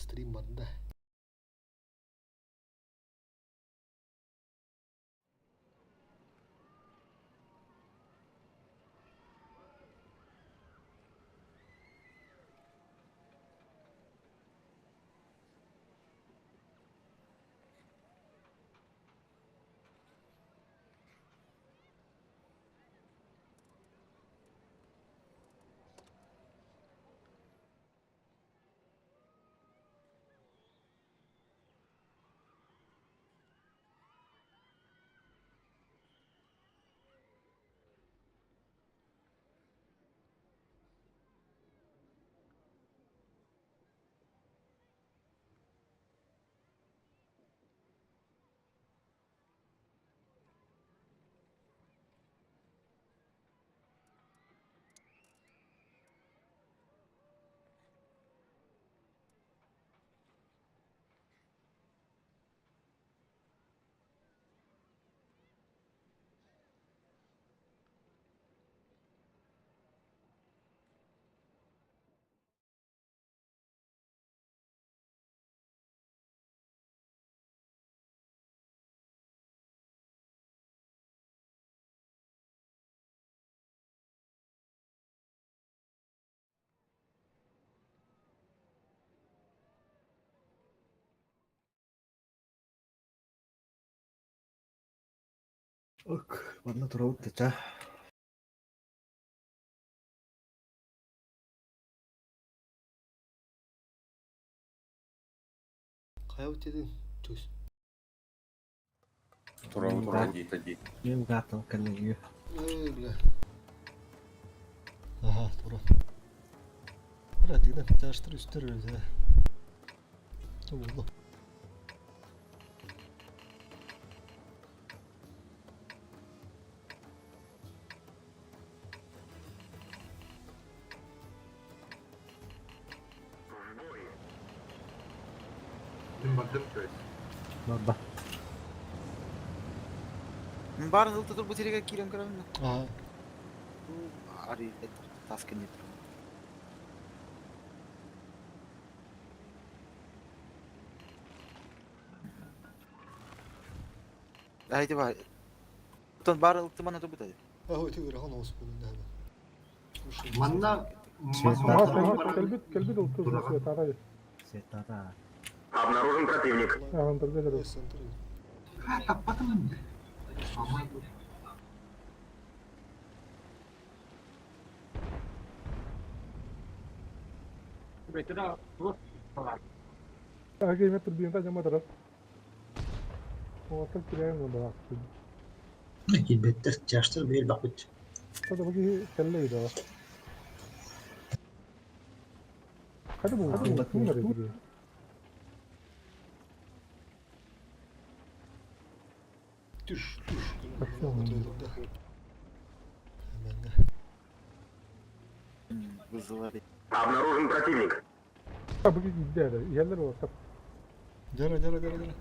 Стрим барда. Ок, манна турабыт да чаа. Хайа дедин түс. Турабыт дии дии. Мен гаатан кэллиги. Эй, бля. Ага, тура. Бля, дигнен тяжтыр үстер өлді. Болду. Мин бардым Барда. Мин баарын ылта турбут сиригэр киирэн көрөбүн да. Ага. Арый тас кэннит. Айди бар. Оттон баарын ылтыман турбут ай. Ага, өтө ырахан оғыз болун да. Манна Кэлбит, кэлбит ылтыз светара. Светара. Обнаружен противник. Ағындырды деді. Таппатым Аге метр биэнта жамадырар. Оттан кирэн онда акты. Килбэттэр, чаштар биир бакыт. Тада бу кэллэ ида. Хады бу бу бу Түш, түш. Бызылар. Обнаружен противник. Бу кидде Yerler orta. Дера, дера, дера, дера.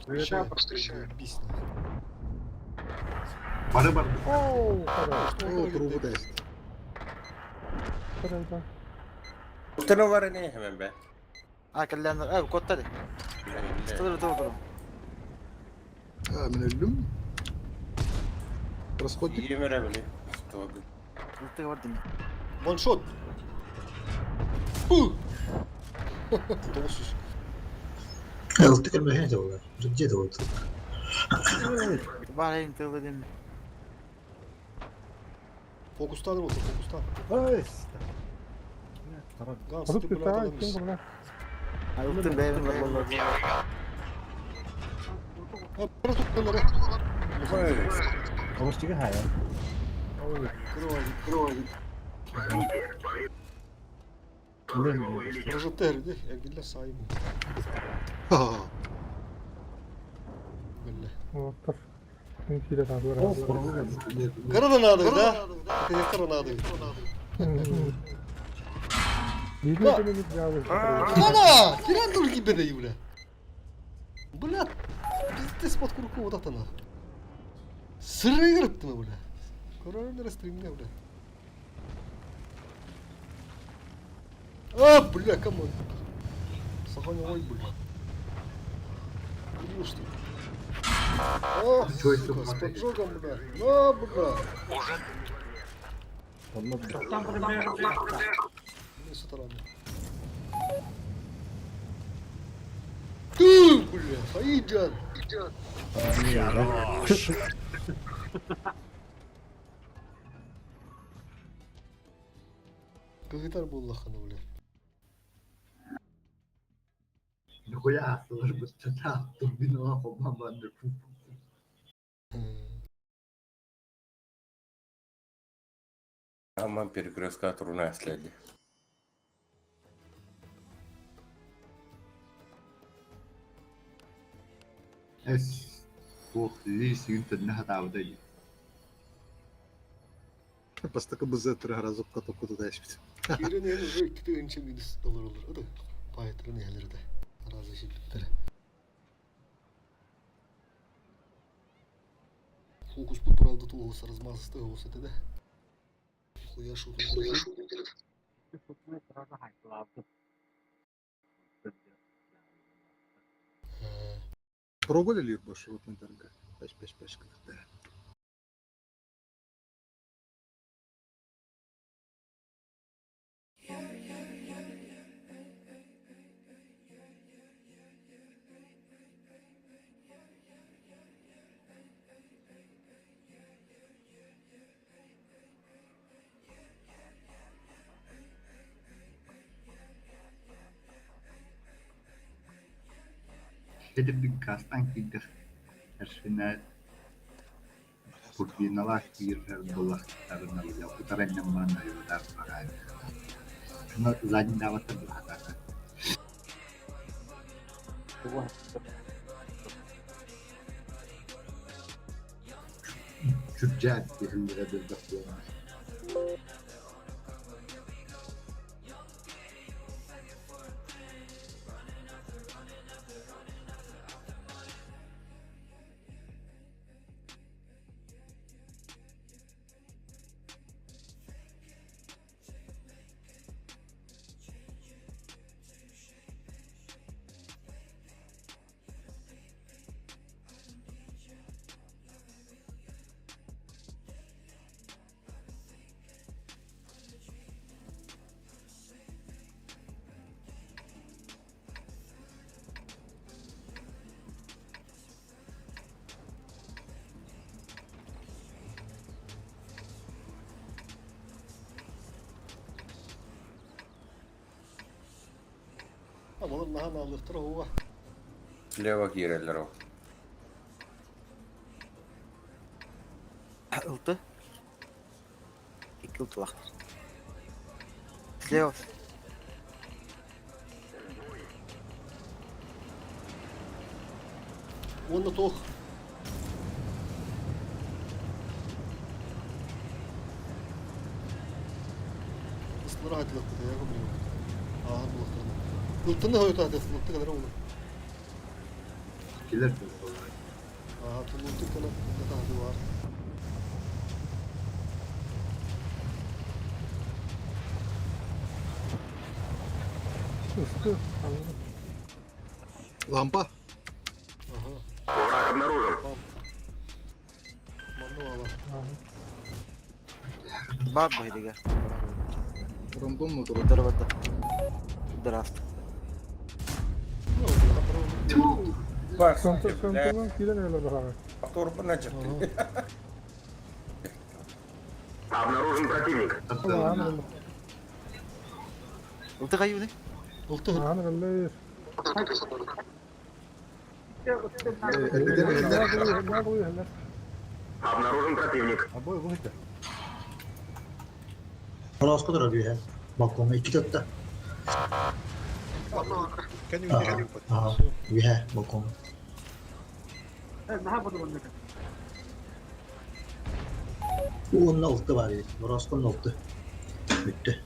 Встречаю. Бись. Бары барды. Оу, хорош. О, трубу даст. Хорош. Утана var ne hemen be. А, кэллэн, а, коттады. Тур, тур, тур. А, мен өлдүм. Расходник. Yirmi bile. Ылтыга бардым. Ваншот. Бу! Тоғыз Ылты көрмөһөн да болар. Где да болду. Бар эйин тылы дем. Фокустан болса, фокустан. Ой. Таран. Ганс, Алып ты кетті, брат ай, адам кең мына. Ылтын бэйбин боллар. А, брат, туққанлар. Обочтига хая. Прожектор, де, эргилле сайым. Билле. Оттар. Мен кире тагы О, бар. кургу. Карадан ады, да? Карадан ады. Биде мен жабы. Ана! Киран дур gibi de бля. Бля, пиздец под курку вот это нахуй. Сырыгырыптымы, бля. Көрөрүнөр стримде, бля. А, бля, камон. Саханя ой, блядь. Видишь ты? Ох, сука, с поджогом, бля. На, бля. Онно Не сатараны. Ты, бля, Хаиджан. Кыгытар буоллаххына, бля. Нихуя астылар быстата турбиналар холбоон баран Аман перекрестка труна следи. Эс туох лиисигин төннө сатаабыта дии. Бастакы БЗ разокка токкуту дэшпит. Киирэн иһэн уже икки тыһыынча минус доллар олор. Ады паайтарын иһэлэр да. Аразы шиппиттэрэ. Фокуспут правда туоһус размазысты оҕус этэ да. Хуя шутун Пробовали ли маршрутный торга? Пеш пеш пеш кытта. Эдэрдик гаастаан киирдэх эршинэ турбиналаах киирэр буоллахтарына утары анньан баран ойуурдаах бараары Онно заднийдаабаттар быһаатаата Чүрдьээн иһиллэрэ билбэт буолан Амалар наһаа наалыахтара оһуга. Слева киирэллэр ол. Ылты. Икки ылтылах. Слева. Уонна туох Ыстылара хатылахпыта я говорю. Ааһар булахтарына. Ылтыны хойутааты ылты кэлэрэ уну. Килэр буолаллар. Ааһа тулуутук кэлэн ытаһаты баар. Ысты. Anladım. Лампа. Аха. Враг обнаружен. Бам. Манна баала. Aha. Бар быһыыга. Рандомно турар. Удар барда. Удар ааста. Бас, Сонто бля, сонтолан киирэн эрэллэр баһаҕа. турбана чапты. Обнаружен противник. Аан эрэллэр. Ылты хайыыны? Ылты Аан эрэллэр. Эрдэ эрдэ. Наҕылы иһэллэр. Обнаружен противник. Обои выйдет. Хорооско турар үөһэ. Балкоҥҥа икки тутта. Аха, аха. Үөһэ балкоҥҥа. Уонна алты баар эбит. Борооско уонна алты. Бүттэ.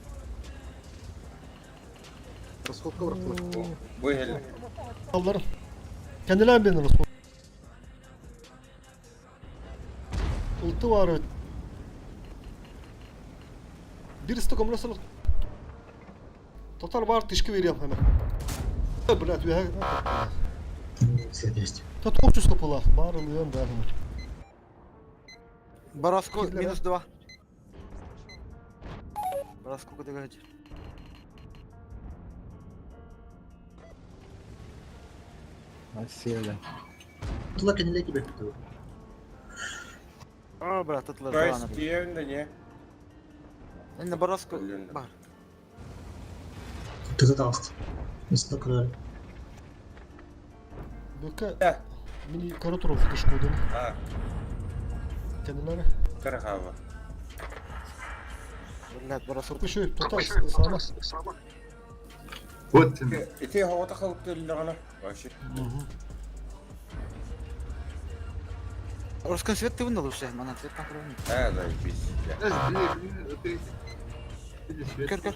Расходка бырахтылар. Выгели. Аллар. Кэннилээн биэрэн Роско. Ылты баар эбит. Биир ыстык көмөлөс Татар баар тишки биэриэм хэмэ. Блядь, үөһэ Свет есть. Та тоқ чувство пылах, бар ылыан да. Бороску Киллера. минус 2. Бороску куда говорить? Села. Тула кенеле тебе. О, брат, тут То есть, лажа. тиевин да не? На Бороску. Блин. Бар. Ты задался. Мисла көрөр. Бөкө Да. мини коротуров тышкудun. А, Кенелere. Карахава. Блядь, Бороску. Көшө, тота сама. Вот. Ити хоҕото халыптыллаҕына. Вообще. Русском свет ты вынул уже, мана цвет там кровни. А, заебись. Көр, көр.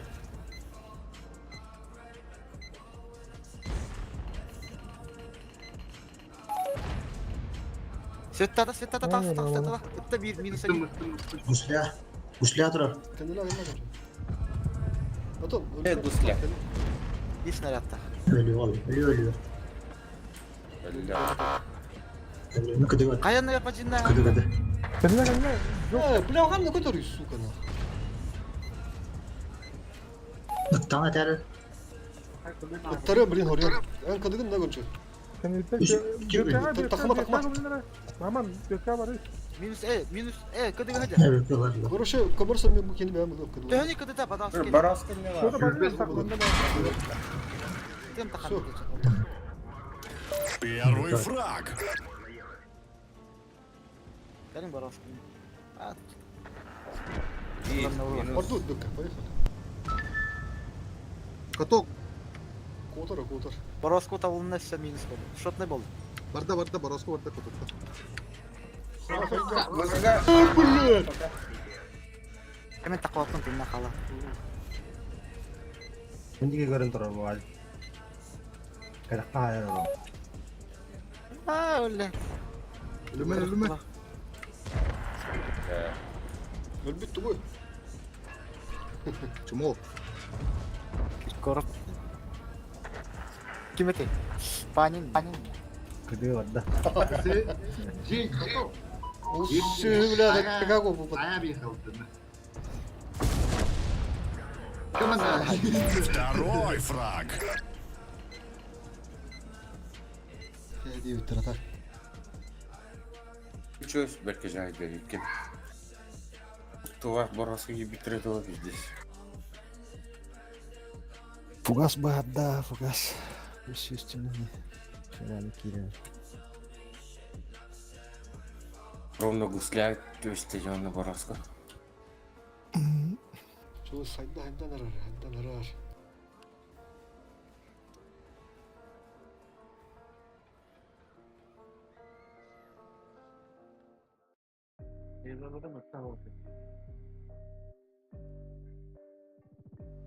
Свет тата, свет тата, тас, тас, тата. Это бир минус один. Гусля. Гусля турар. Кенелere кенелere. Потом. Гусля. Bir снарядта. Өлүө ол. Өлүө өлүө. Бля. Өлүө. Ну кыдыга. Каян yapacağın Кыдыга. Кениле кениле. Э, бля, оған көтөр, сука, на. Тана тәрі. Ыттары, блин, горел. Эн кадыгын да көрчү. Кениле. Тахма, тахма. Маман, бөккә бар. Минус э, минус э, кыдыга хадя. Өлүө. Короче, коммерса мен бу кени бәм кыдыга. Төһөнü кыдыта бадас кел. Бараска не Шода ла. бар, сакламда бар. Тем тахан. Всё. Первый фраг. Кәрин барас. А, Есть, минус. Ордут бөккә, поехали. Каток. Котор, котор. Бороску табылына все минус болды. Шотный болды. Барда барда Бороско барда катокта. Вызыга. Блядь. Hemen takvattın tümüne kala. Мендиге көрөн турар бу. Кадакка айрылам. А, öyle. Өлүмө өлүмө. Өлбүттү го. Чмо. Корып. Ким эте? Панин, панин. Кыдыы барда. Все, бля, как его Второй фраг. Дейбиттер атар. Чё, бәрке жайды екен. Туға Бораска ебитре туға пиздец. Фугас барда, фугас. Естественно. Шараны кире. Ровно гусля, то есть на Бораска. Чо сайда хайдан арар, хайдан арар.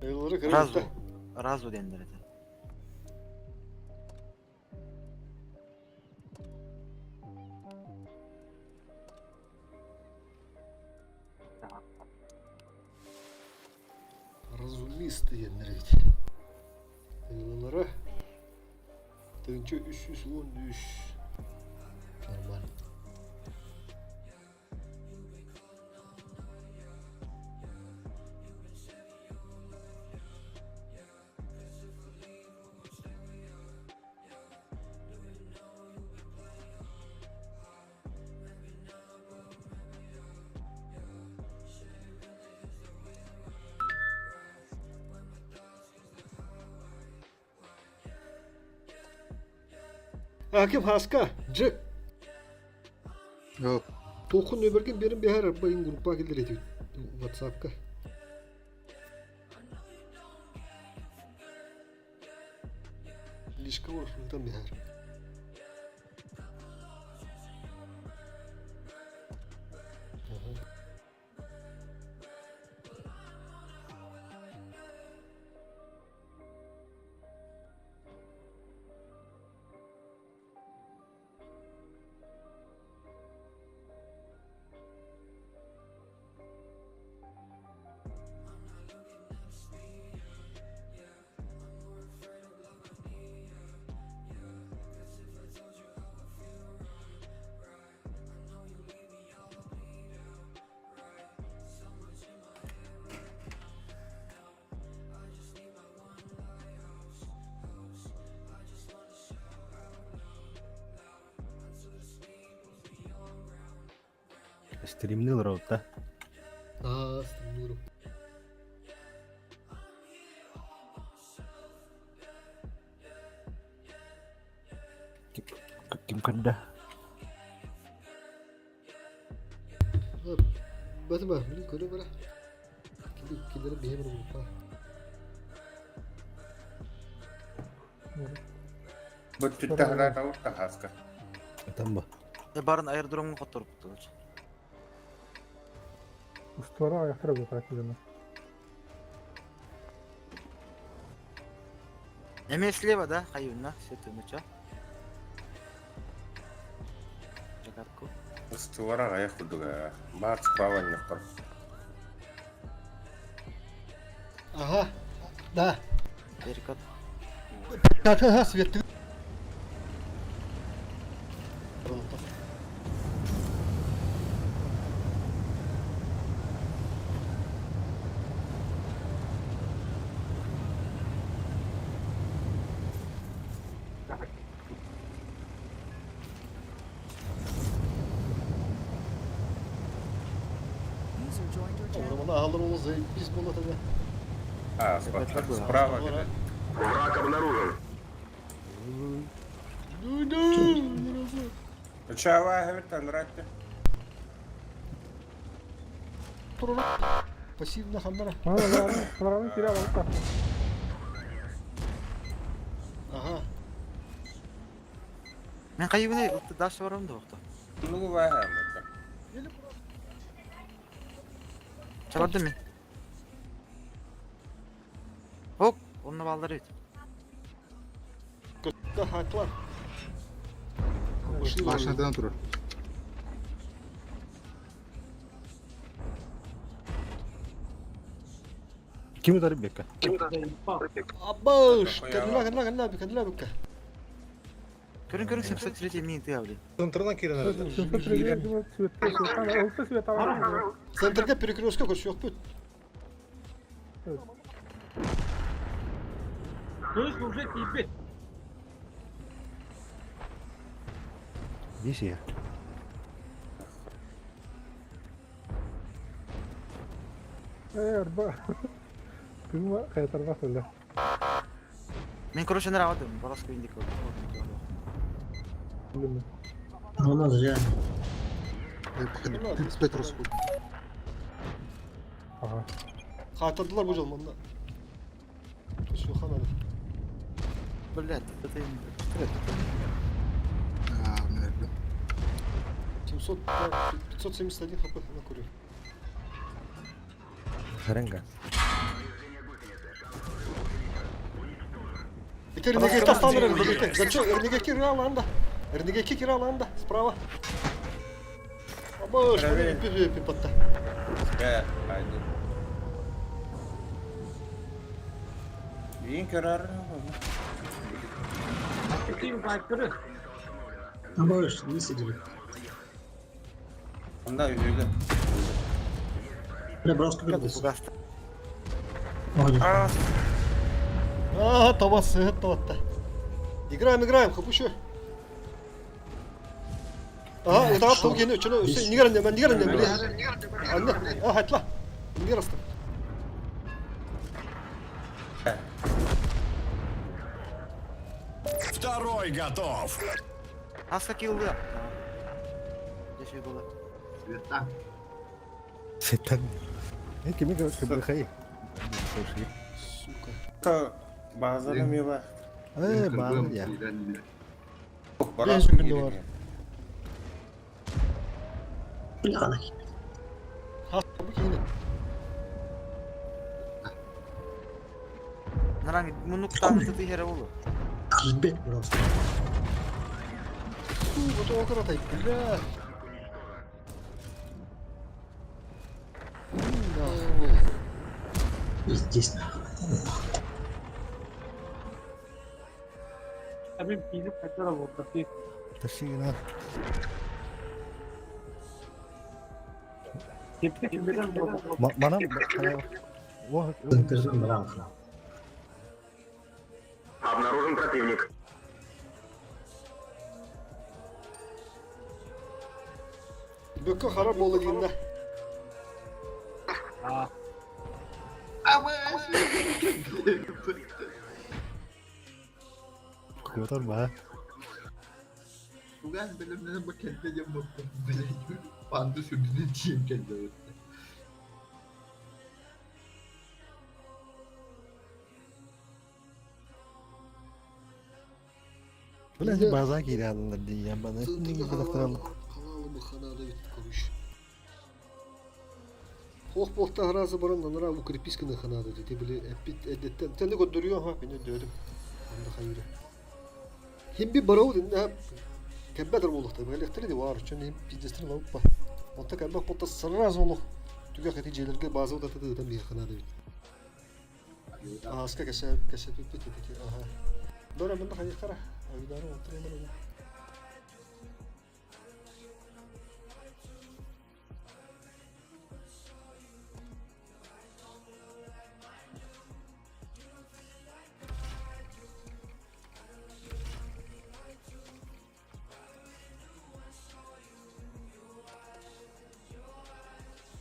Ayıları kırıyor. Разу. Разу denir ete. Разумист дегеннер ведь. Ayıları. Тынчы 313. Нормально. Аким Хаска, Джек. Yok. Толқын нөмірген берін бәрі байын группа келдер етіп. WhatsAppка. Лишка орфынтан бәрі. Стримнил роутта. Аа, стримнууру. Ким кырда? Бэтимэ, мин көрө бара. Килери биһи бір группа. Бу түттэ хара тахаска. Там ба. Барын аэродромға которупту. Устуара аяқтара көтөрө Эме слева, да? Хаюнна, все түнүчө. Загадку. Устуара гая кудуга. Бар справа не пар. Ага. Да. Перекат. Ага, свет. Романа алыр ол заебись было тогда. А, справа. Ну да. Чава, говорит, Пассивно хандара. Араның кире алып Ага. Мен кайыбына ылты даш барам да окто. Ну, вага. Чабардым мен. Hop, онны балдар бит. Да, хатлар. Башнядан турар. Ким ударып бекка? Абыш, кәнлә кәнлә кәнлә кәнлә бекка. Көрүн көрүн 703 мин ты авли. Центрдан кирен. Центрге перекрестка көрсө yok бүт. Здесь я. Арба. Кыма кайтарбас эле. Мен короче наравадым, бараско индик. Она зря. 35 расход. Ага. Кайтардылар бу жол мында. Көрсө ханады. Блядь, это А, мына 700, 571 хп на курьер. Харенга. Ити рнеге тастаныр рнеге. Зачем? Рнеге кираланда. Рнеге кираланда справа. Абыш, пипатта. Э, один. Вин көрөр. Абыш, не сидели. Анда үйгө. Бля, броска кырдыс. Фугаста. А, А, табасы, табатта. Играем, играем, хапушу. Ага, утарап тау кені, чыны, үсте, нигер анне, мен нигер анне, биле. Анне, а, хайтла. Нигер асты. Второй готов. Аска килды. Жешей было. Света. Сетан. Э, кими ким хай. Слушай. Сука. То базаны мива. Э, бан я. Бараско күндө бар. Бля, она. Ха, бу кейini. Наран муну кутаны ты хере болу. Кырбет броска. Сука, то окоратай, бля. Нахуй. Здесь нахуй. Ташина. Мана О, Центрдан бранка. Бөккө хара буола дииннэ. Көтөр ба. Туган бэлэмнэнэн бу кэллэ диэн буолбут, блядь, пандус үрдүнэн тиийэн кэллэ эбит. Бля, база киирэллэр дии, баны быдахтарал. Халалы ханада бит короче. Хох буолта харазы баран анара укреписканы ханада дети били эппит эдеттен тени көрдөрүө ха мен өдөрүм. Анда хайыра. Хим би барау динне кэббедер буолуохта. Электри де бар, чөн хим пиздестер лаппа. Онта кэббек болта сразу олох түгэх эти жерлерге база удаты дыдан би ханада бит. Ааска кэсэ кэсэ түппүт ити аха. Дора мында хайыхтара. Айдары отырылар.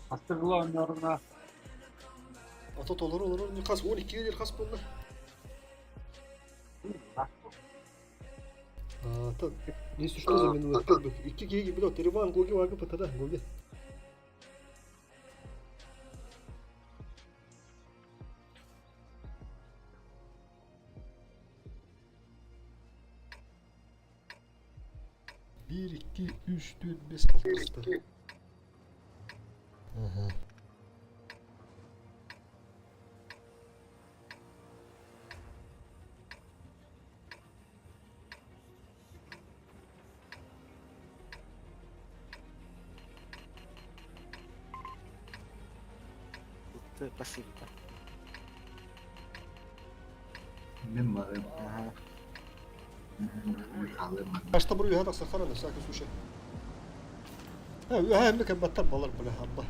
Астыгыла оонньоорунна. Ата толору олорор хас 12 дер хас болла. Ата не сушты за мен өттө. Икки киги било Тереван гоги вагы патада гоги. Bir, iki, üç, dört, beş, altı. Aha. Ылты пассивка. Мин барым. Ага. Халым. Башта бір үйе тақса қараны, всякий случай. Ha, ühe hem kebbattar balar bile habba.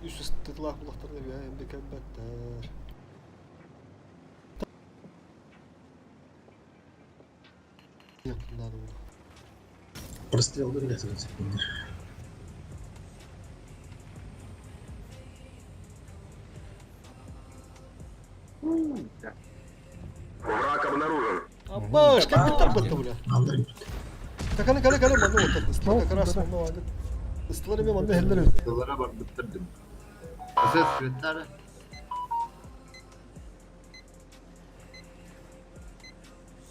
Üst üste tılaq bulaqtar da ühe hem kebbattar. Yakından oldu. Прострелды билет секунды. Враг обнаружен. Абба, кеббаттар батты bile. Аллар Takana kale kale manna otar. Istılar karas manna vardı. Istılar eme manna heller öldü. Dolara барбыттырдым. Кызыл светтары.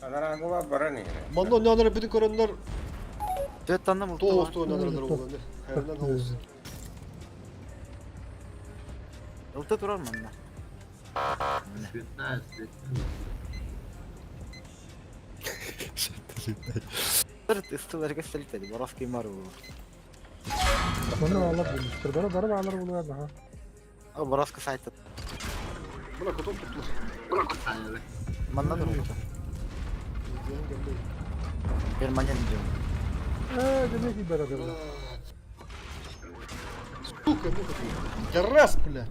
Анараагыла баран иһэ. Manna oynayanlara bütün koranlar Түөт танна мылты Doğu бар. olsun oynayanlara oldu. Herden olsun. Ылты турар манна. Светная, светная. Тырт ыстыларга сэлтэди. Боровский мар бу. Оны алар булмуштыр. Бара бара алар булуар daha. О, Боровка сайты. Bırak otom tuttular. Хайры. Манна тур ылты. Diyen geldi. Перманент диэн. Э, демек и бара бара. Сука, ну Раз, бля.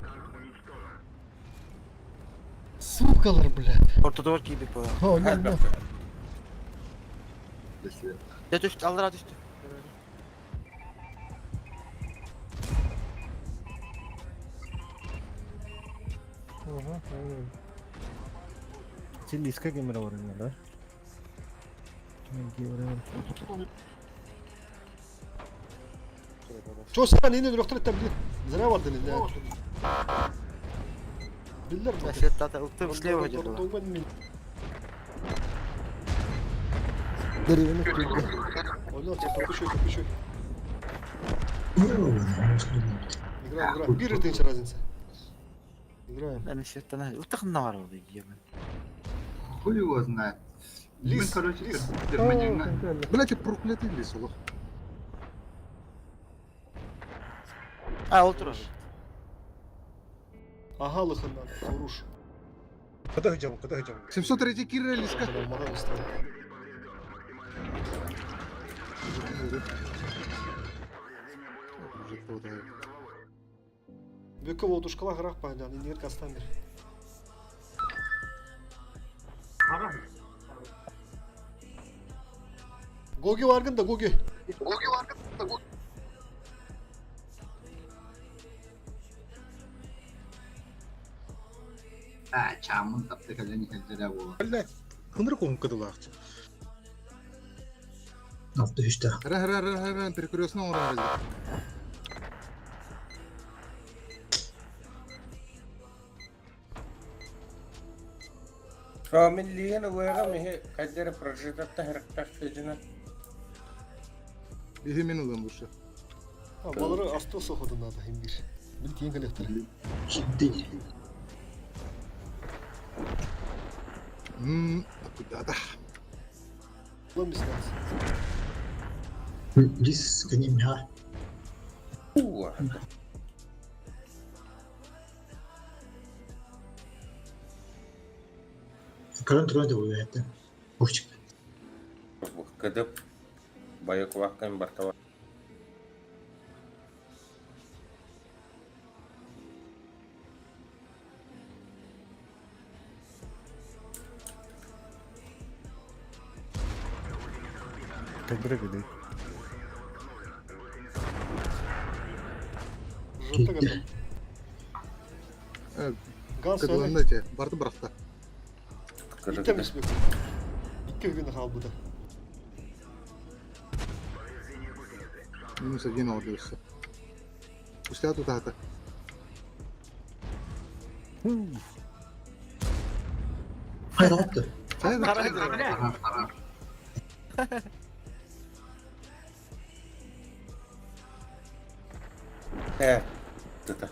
Сукалар, бля. Ортодор кийбит бу. О, не, не. Свет. Дэ түстү, аллара түстү. Ага, aynen. Лиска кемера бар да? Чо sen yine doktor ettim. Zira vardı ne? Biller mi? Свет ылты слева где-то. Деревянный куб. Oyna kapışıyor kapışıyor. Игра, игра. Bir тысяча разница. Играем. Мен светтан ылты ханна бар бу диэн. Хуй его знает. Лис, Мы, короче, лис. термонегна. Блять, проклятый лис, олох. А, ол турар. Ага, лыханнан. Хорош. Када хыджам, када хыджам. 703 кирре лиска. Olmadan istedim. Бөкө болдушкала кырак пайдан, инер кастан бер. Гоги варгын да Гоги. Гоги варгын да Гоги. А, чааммын тапта кэлэн иһэллэрэ буолан. Бля, хыныр куһун кыдылаахчы. Алты үстээх. Ра ра ра ра ра перекрестно оҥорон эрэллэр. Шамиллиен ылыаҕым иһи хайдары прожитатта характар сыдьына. Биһи мин ылыам буша. Балары астыл соходун надо хим бир. Бил тиен кэлэхтэр. Кирдин. Мм, куда-то. Ulan biz Лис кынимха. Уа. Көрөн туран да буолуо Бухчик. Кыдып байыкваккан бартава. Кадра гыды. Жотта кэллэ. Газ Кыдыланна эти, барды бырахта. Икки мисбек. Икки күн хаалбыта. Минус один ордуйся. Пустя тут ата. Хайда отты. Хайда. Э, это.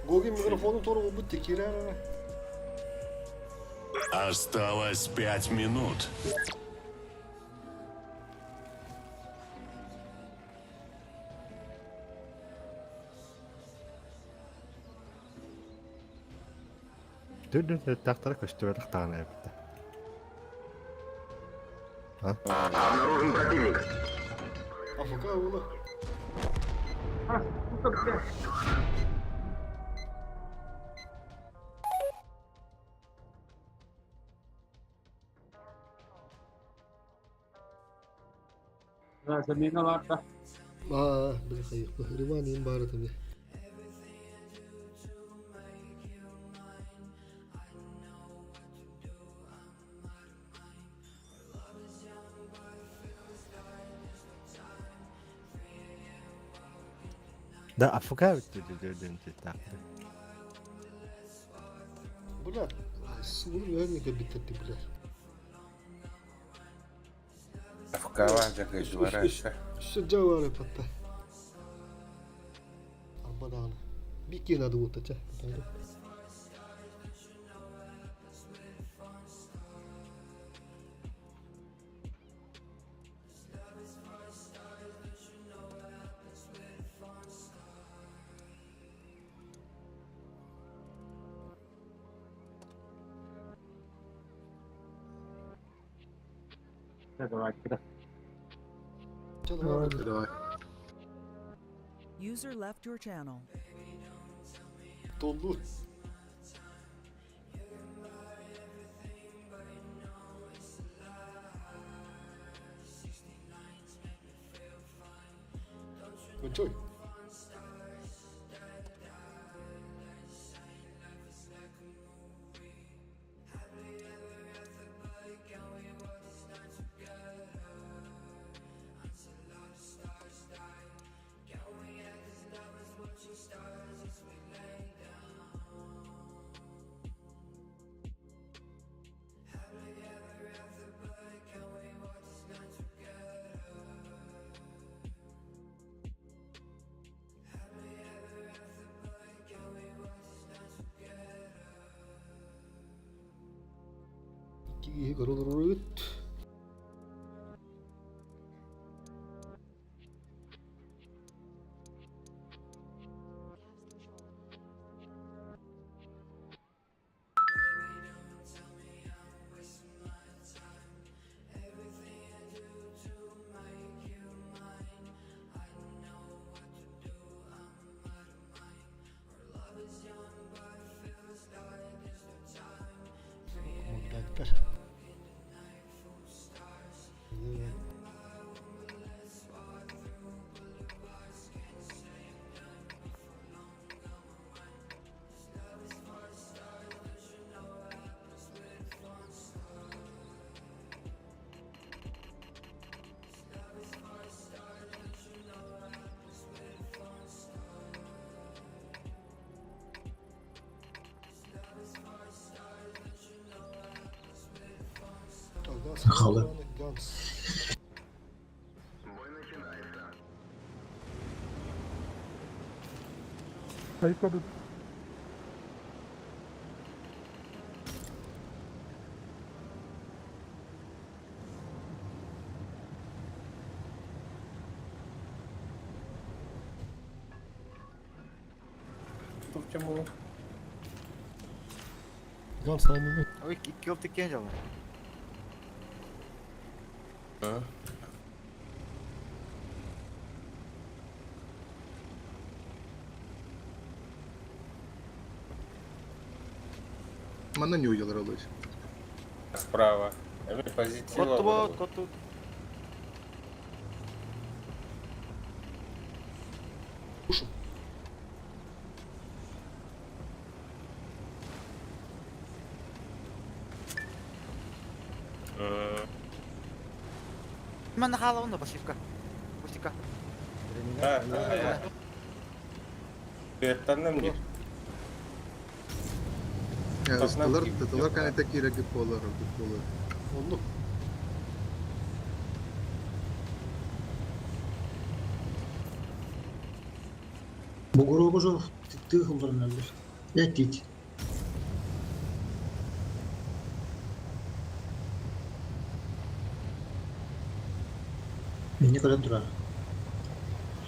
Гоги микрофону тору бут текирэ. Осталось 5 минут. Дүр тахтара көстүбэтэх таана эбитте. Обнаружен противник. АФК ула. Аа, били хайых. Риван им бары теми. Да, АФК битте дүр тахтара. Бля, сур верника биттерди бля. Афкава жакы жвараса. Şu cevap patta. Арбадааны. Бикки надо вот это. Давай. Давай. User left your channel. Доллу. Enjoy. Икки көрөлөрүт. Супер. Халы. Ганс. Ayıkladı. Тухча буолу. Ганс наймы. Ой, 2 ылты кен жалы. Манна не уделар олуч. Справа. Эми позитива. Кот вот, кот тут. Пушим. Мен нахала онда пассивка. Пустика. Да, да, да. Беттанным не. Тылар, тылар канета кирәк дип болар, дип болар. Онлук. Бугуру жо ты хылдарналар. Этит. Мені көрөн турар.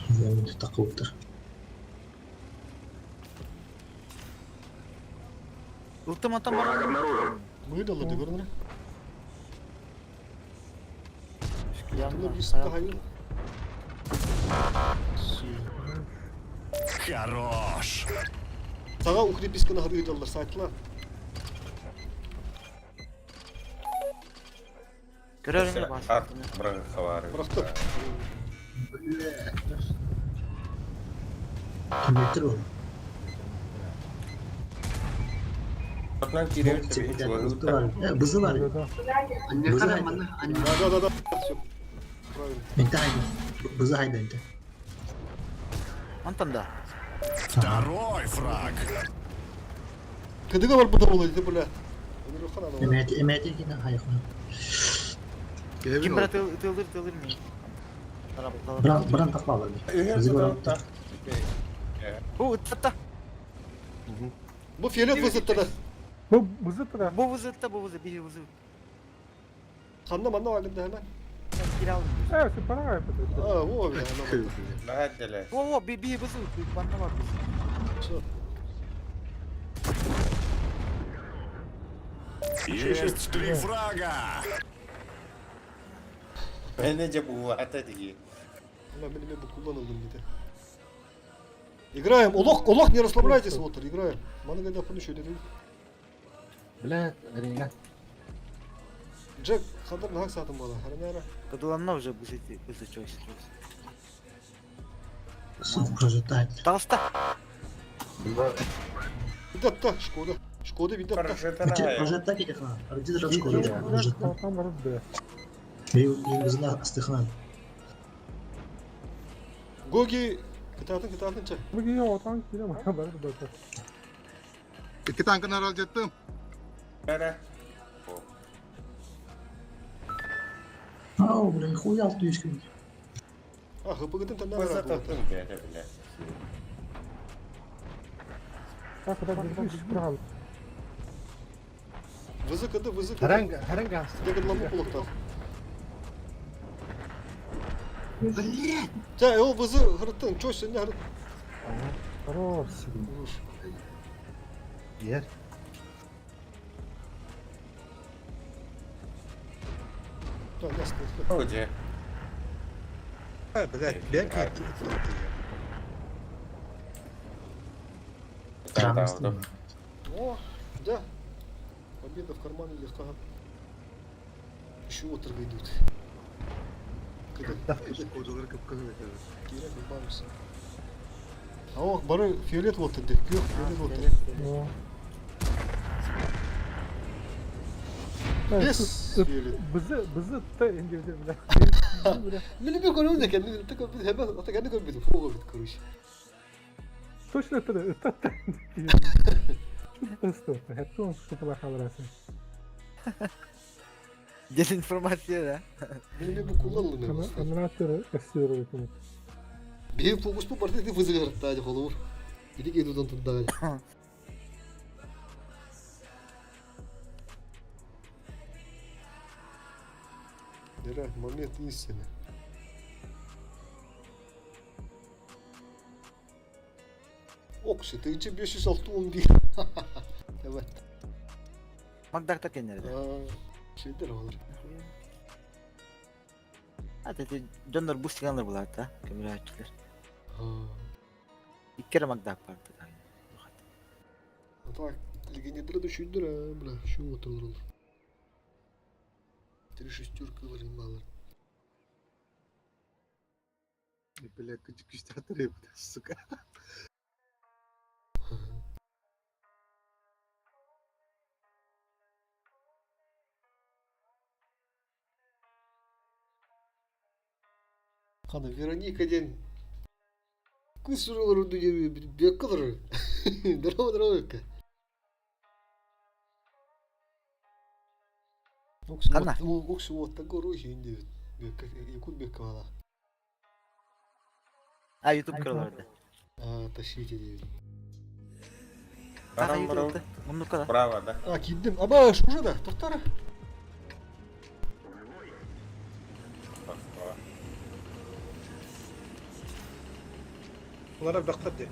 Мен такылыптыр. Ылтым атам бар. Мы дала дегорнere. Yanına. Bunu bir daha iyi. Хорош. Сага укреписканы хадыйдалар сайтла. Көрөр бас. Ат брахалары. Быракты. Километр ол. Атнан киреп Бызы бар. Да. Бызы хайда. Да, да, да, да. Все. Правильно. Энте хайда. Бызы хайда энте. Антан да. Второй фраг. Кыдыга бар буда болду, бля. Өмүр хан ана. Эмэти эмэти кина хайхуна. Ким бара тылдыр тылдыр ми. Бран бран такпалар. Бызы бар. Бу ытта. Бу фиолет вызытты да. Bu bızıttı da. Бу вызытта, бу вызы, бихи вызы. Ханна манна алым да hemen. Кире алым. Evet, para kaybetti. А, о, бля, hemen. Наһаделе. Во, во, бихи вызы, банна бар бызы. Всё. Есть три фрага. Менеже бу ата диги. Ama benim bu kullanıldım dedi. Играем. Олох, олох не расслабляйтесь, вот, играем. Мана гайда пуну еще dedi. Бля, Ренегат. Джек, хадыр нахак сатым бала. Харнара. Кадыланна уже бызы, бызы чойс. Прожитает. Талста. Видатта, Шкода. Шкода видатта. Прожитана. Прожитает кихна. Ардид рашкода. Прожитает. Там var be. Бызына астыхна. Гоги, кытатын кытатын ча. Bu giyiyor otan kire mi? Bana da bakar. İki tankın aralacaktım. Бара. Ау, блин, хуй алты жүз күн. А, хпгтын танда Бызытын бere биле. Bak kadar bir şükür al. ВЗКД, ВЗКД. Харанга, харанга. Дегадламы кулакта. Ча, ол ВЗ хырыттың, чой сен не хырыт. Хорош. Ер. Да, ясно. Оже. Блядь, бек. Да, да. О, да. Победа в кармане легко. Еще отрыв идут. Когда Кожалар кып-кызыл этэ. Киирэн баамса. А бары фиолет вот тогда, күөх фиолет вот О. Бес фиолет. Бызы, бызы та инде бля. Мин bir көрөм да кэнни только biz hemen ата кэнни көрбүтүм фуга бит короче. Точно это, это Что это? Он что халрасы. Дезинформация, да? Мин бу kullanılmıyor. Анализатор кассирует. Биһи фокуспу барда ити вызыгыртта холобур. Ити кейдудан турдагы. Дера, момент истины. Окси, 1506 Evet. Магдакта кеннерде. Şeyler olur. Ата дьоннор бу сыганлар булар да, көмүрәчилер. Иккere Магдак бар. Так, легендар düşürdür ha, бля, şu oturur olur. Три шестерка var Бля, күчтәтер сука. Хана Вероника ден Кыз суралар бек кылыр. Здорово, здорово. Хана. Окси вот такой рухи инде. Якут бек кала. А YouTube көрөлөрдө. А, тащите дейт. Ага Барам барам. YouTube. Мундука да. Право, да? А, киддим. Аба, уже да, токтар. Право. Улар бактар де.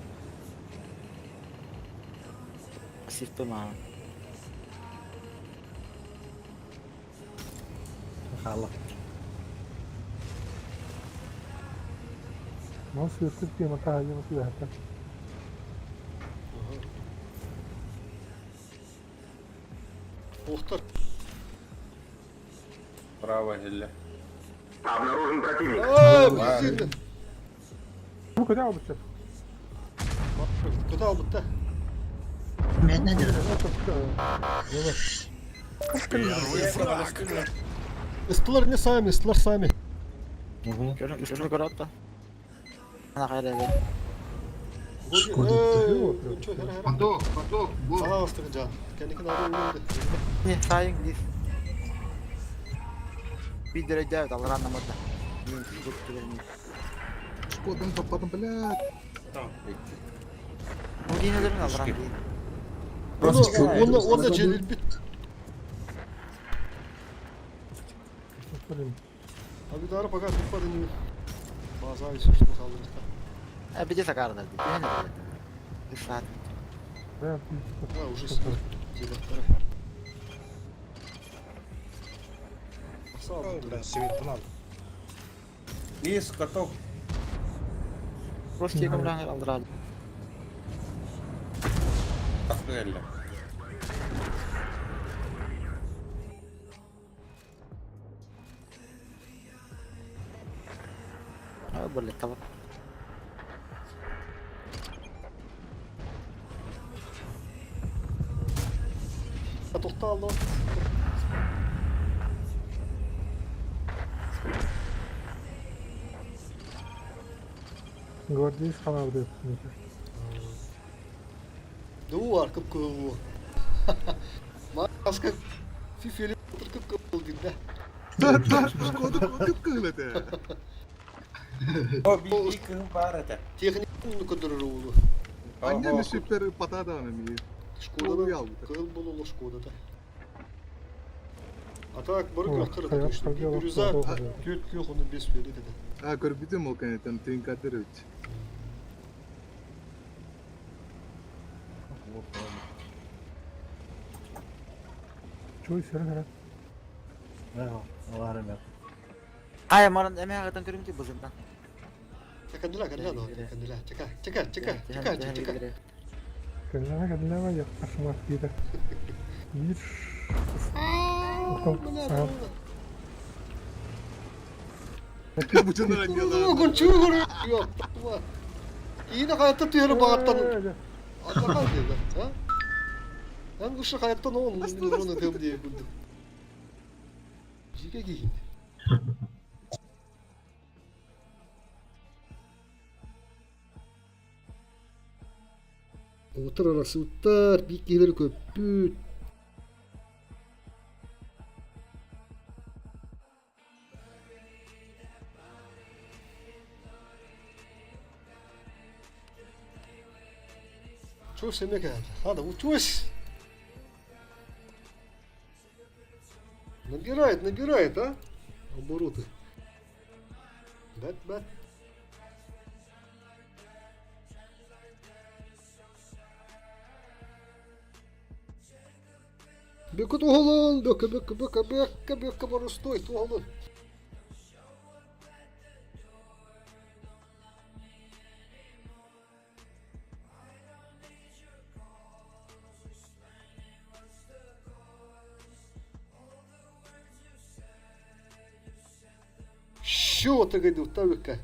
Сиртома. Хала. Ну, светит тема та, я вот это. Охтар. Право, или? А, блин. Ну, куда обычно? Куда албытта? Мен не дерdim. Первый фраг. Ыстылар не сами, ыстылар сами. Көрүн үстүнө көрөт да. Ана кайра Шкода. Поток, поток, бу. Сала астыгы жан. Кеники нары өлүндү. Не, сайын дис. Bir derece evet Allah anlamadı. Шкодан попадым, блядь. Bu yine de Allah Оны оны желил бит. Abi daha пока tutmadı не. База исушты калдырды. Ha bir de sakardı. Ne ne? Bir saat. Да, А, уже Бля, свет ал. Лис, каток. Просто көмрәң алдырады. Тахты Ha böyle tamam. Тоқталды. Гвардейс канал деп. Ду аркып кылу. Маска фифели кып кыл дейт да. Да, да, шкода кып-кызыл это. О, би кым бар это. Техниканы көдөрөр уулу. Анне супер патада аны. Шкода кыл болулу Шкода да. А так бары кыры точно. Бирюза төт күөх оны бес берет эди. А, көрбүтүм ол конечно, тинкадыр үч. Чуй, сөрө Алар эме. Ay маран эме агатан көрүм ти бузундан. Чакандыла, кандыла, кандыла. Чака, чака, чака, чака, чака. Кенлеме кенлеме yok. Aşımak değil. Биир Оттон Киһини хайаттан түһэрэ баҕаттан Атахан диэтэ, а? Эн ушу хайаттан он миллион ытыам диye курдук. Жиге киһин. Отыр арасыттар, биир киһилэри көппүт. Чуос эмиэ кэллэ. Хада, учусь! Набирает, набирает, а? Обороты. Бэт, бэт. Бөкө туһалын, бөкө, бөкө, бөкө, бөкө, бөкө боростуой туһалын. Що ты говорил, только?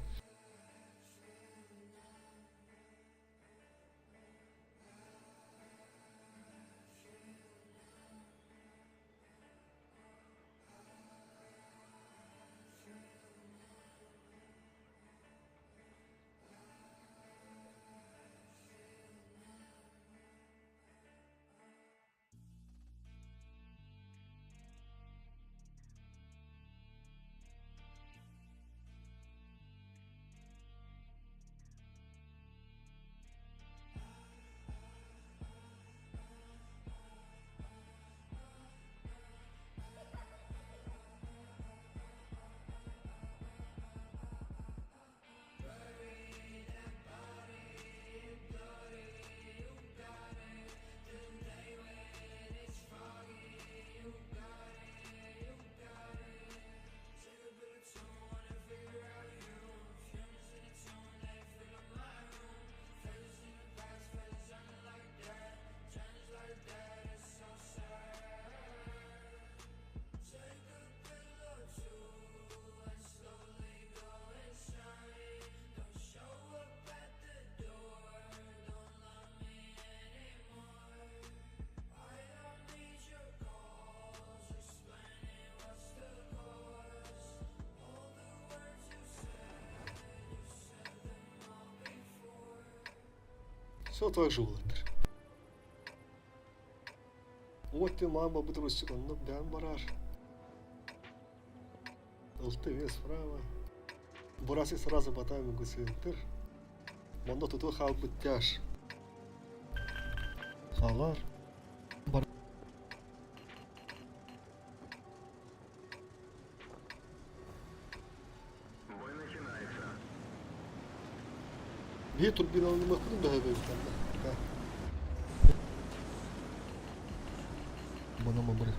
Все так же улаттар. Вот ты мама бутрусик, онно бэм барар. Ылты вес справа. Бураси сразу батами гусентер. Манна туту хаалбыт тяж. Халар. Бар. Биир турбинаны мөхпүтүн бөһөбөбүт Бана мамыры.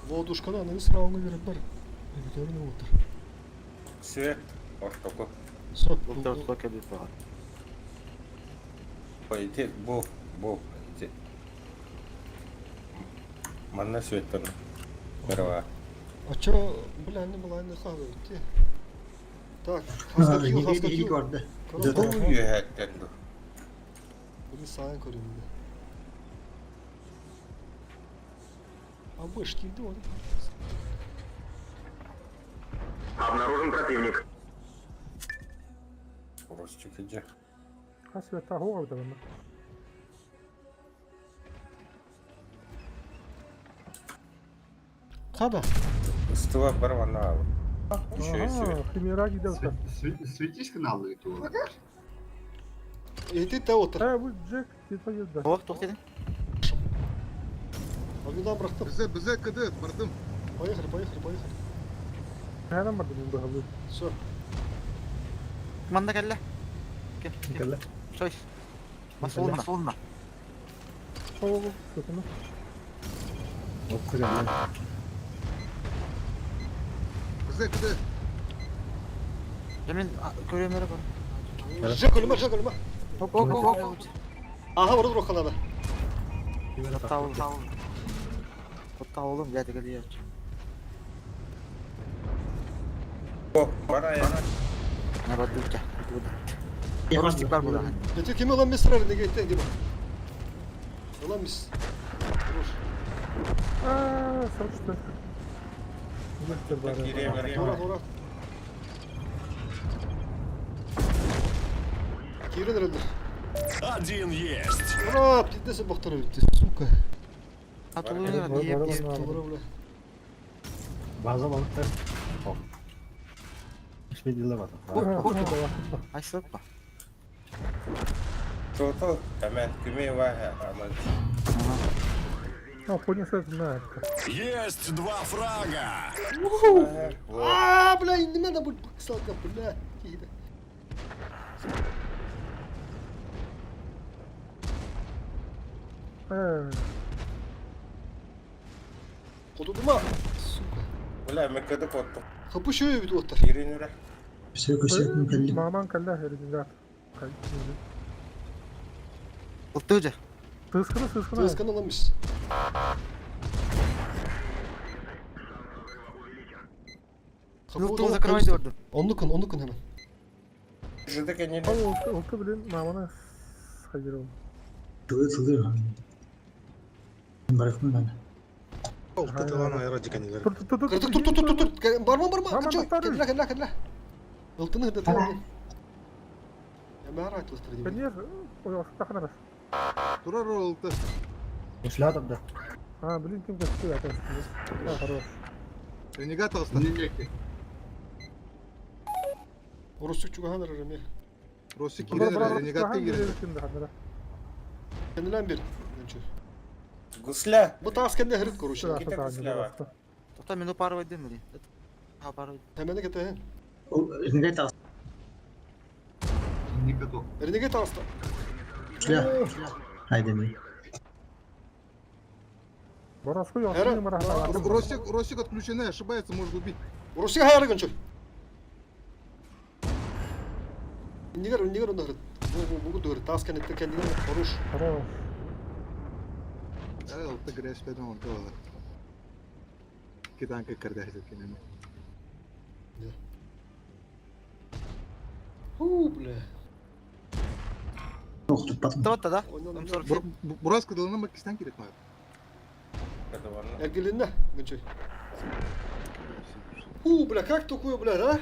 Лодушканы аныгы сырауҥа берет бар. Эбитэрин уолтар. Свет ортоку. Соп. Ортоку кэлбит баҕар. Ити бу бу ити манна светтан бара. А чё, бля, не была не хавайте. Так, хаскакил, хаскакил. Бу үөһэттэн ду. Bunu sağın көрүндü. А выш килди оны. Обнаружен противник. Ростик иди. Хас света хоҕа битэ Хада. Ыстыла бар манна Еще свет. Химера киде Светись каналы тула. Эти те отыр. Э, бу Джек типа кирдэ. Ох, туох дедин? Огнедан бырахтым. Bize bize кыды бардым. Поехали, поехали, поехали. Хайдан барды мин быһалыы. Все. Манна кэллэ. Кэллэ. Сойс. Масолна. Масолна. Ол көтөнө. Bize кыды. Мен көрөм эрэ бар. Жек өлүмэ, жек өлүмэ. Оп оп оп. Аха барı дуруохха наада. Оттаулум. Оттаулум, блядь, кэлиэ. О, бара я. На бардыча. Ростик бар була. Эти кими ылан мистер Ренегейттен Дима. Ылан мис. Хорош. Аа, сочно. Мистер бар. Тура, тура. Киирэн эрэллэр. Один есть. Ура, пиздец бохтор эбит, сука. Тура, бля. База балыктар. Ишпедиле бата. Айсыппа. Тото, тамен күмей ваха, аман. А, хуйня с знает. Есть два фрага. Аа, бля, иннime да будет баксалка, бля. Киһи. Э, Хотудума. Сука. Бля, мен кыды коттум. Хапы шөйө бит оттар. Кирин үре. Все көсөтүн кэллим. Маман калла ренегат. Ылтыжа. Тыскını сыскını. Тыскан ылан мис. Ылтыны закрывай көрдүм. Оннукун, оннукун hemen. Жыды кенен. Олты блин, маманы хайыр. Тылы тылы. Барыкмын мен. Олты тылан айра диканилер. Тур тур тур. Кырдык тур тур тур тур тур. Барма барма. Барма, Кача. барма. Кедиле кедиле кедиле. Ылтыны хыдата. Я мара айтылыстыр дейм. Конечно, ой, тахнарас. Турар олты. Ушлятып да. А, блин, ким көстү ата. А, хорош. Ренегат алста. Орусук чугахан арарами. Росик кирен, ренегат кирен. Кенилен бир. Нчу. Гусля. Бу таас кенде хырыт короче. Тоқта мен опары байдым міне. Ha бары. Хемени кете. Ол ренегат алса. Ренегейт алста. Шля. Айдеми. Бороску ясыны мара. Росик, Росик отключены, ошибается, может убить. Орусук хайры гынчу. Нигер нигер онда хырыт. Бу бу бу дөрү таас кенде кендигер хорош. Хорош. Олты грязь пәден олты олар. Китанка кірді кенен. Ху, бля. Охтуппатым. Тоқта да. Бурас кыдылына Макистан керек маған. Эргилинне гынчу. Ху, бля, как такое, бля, а?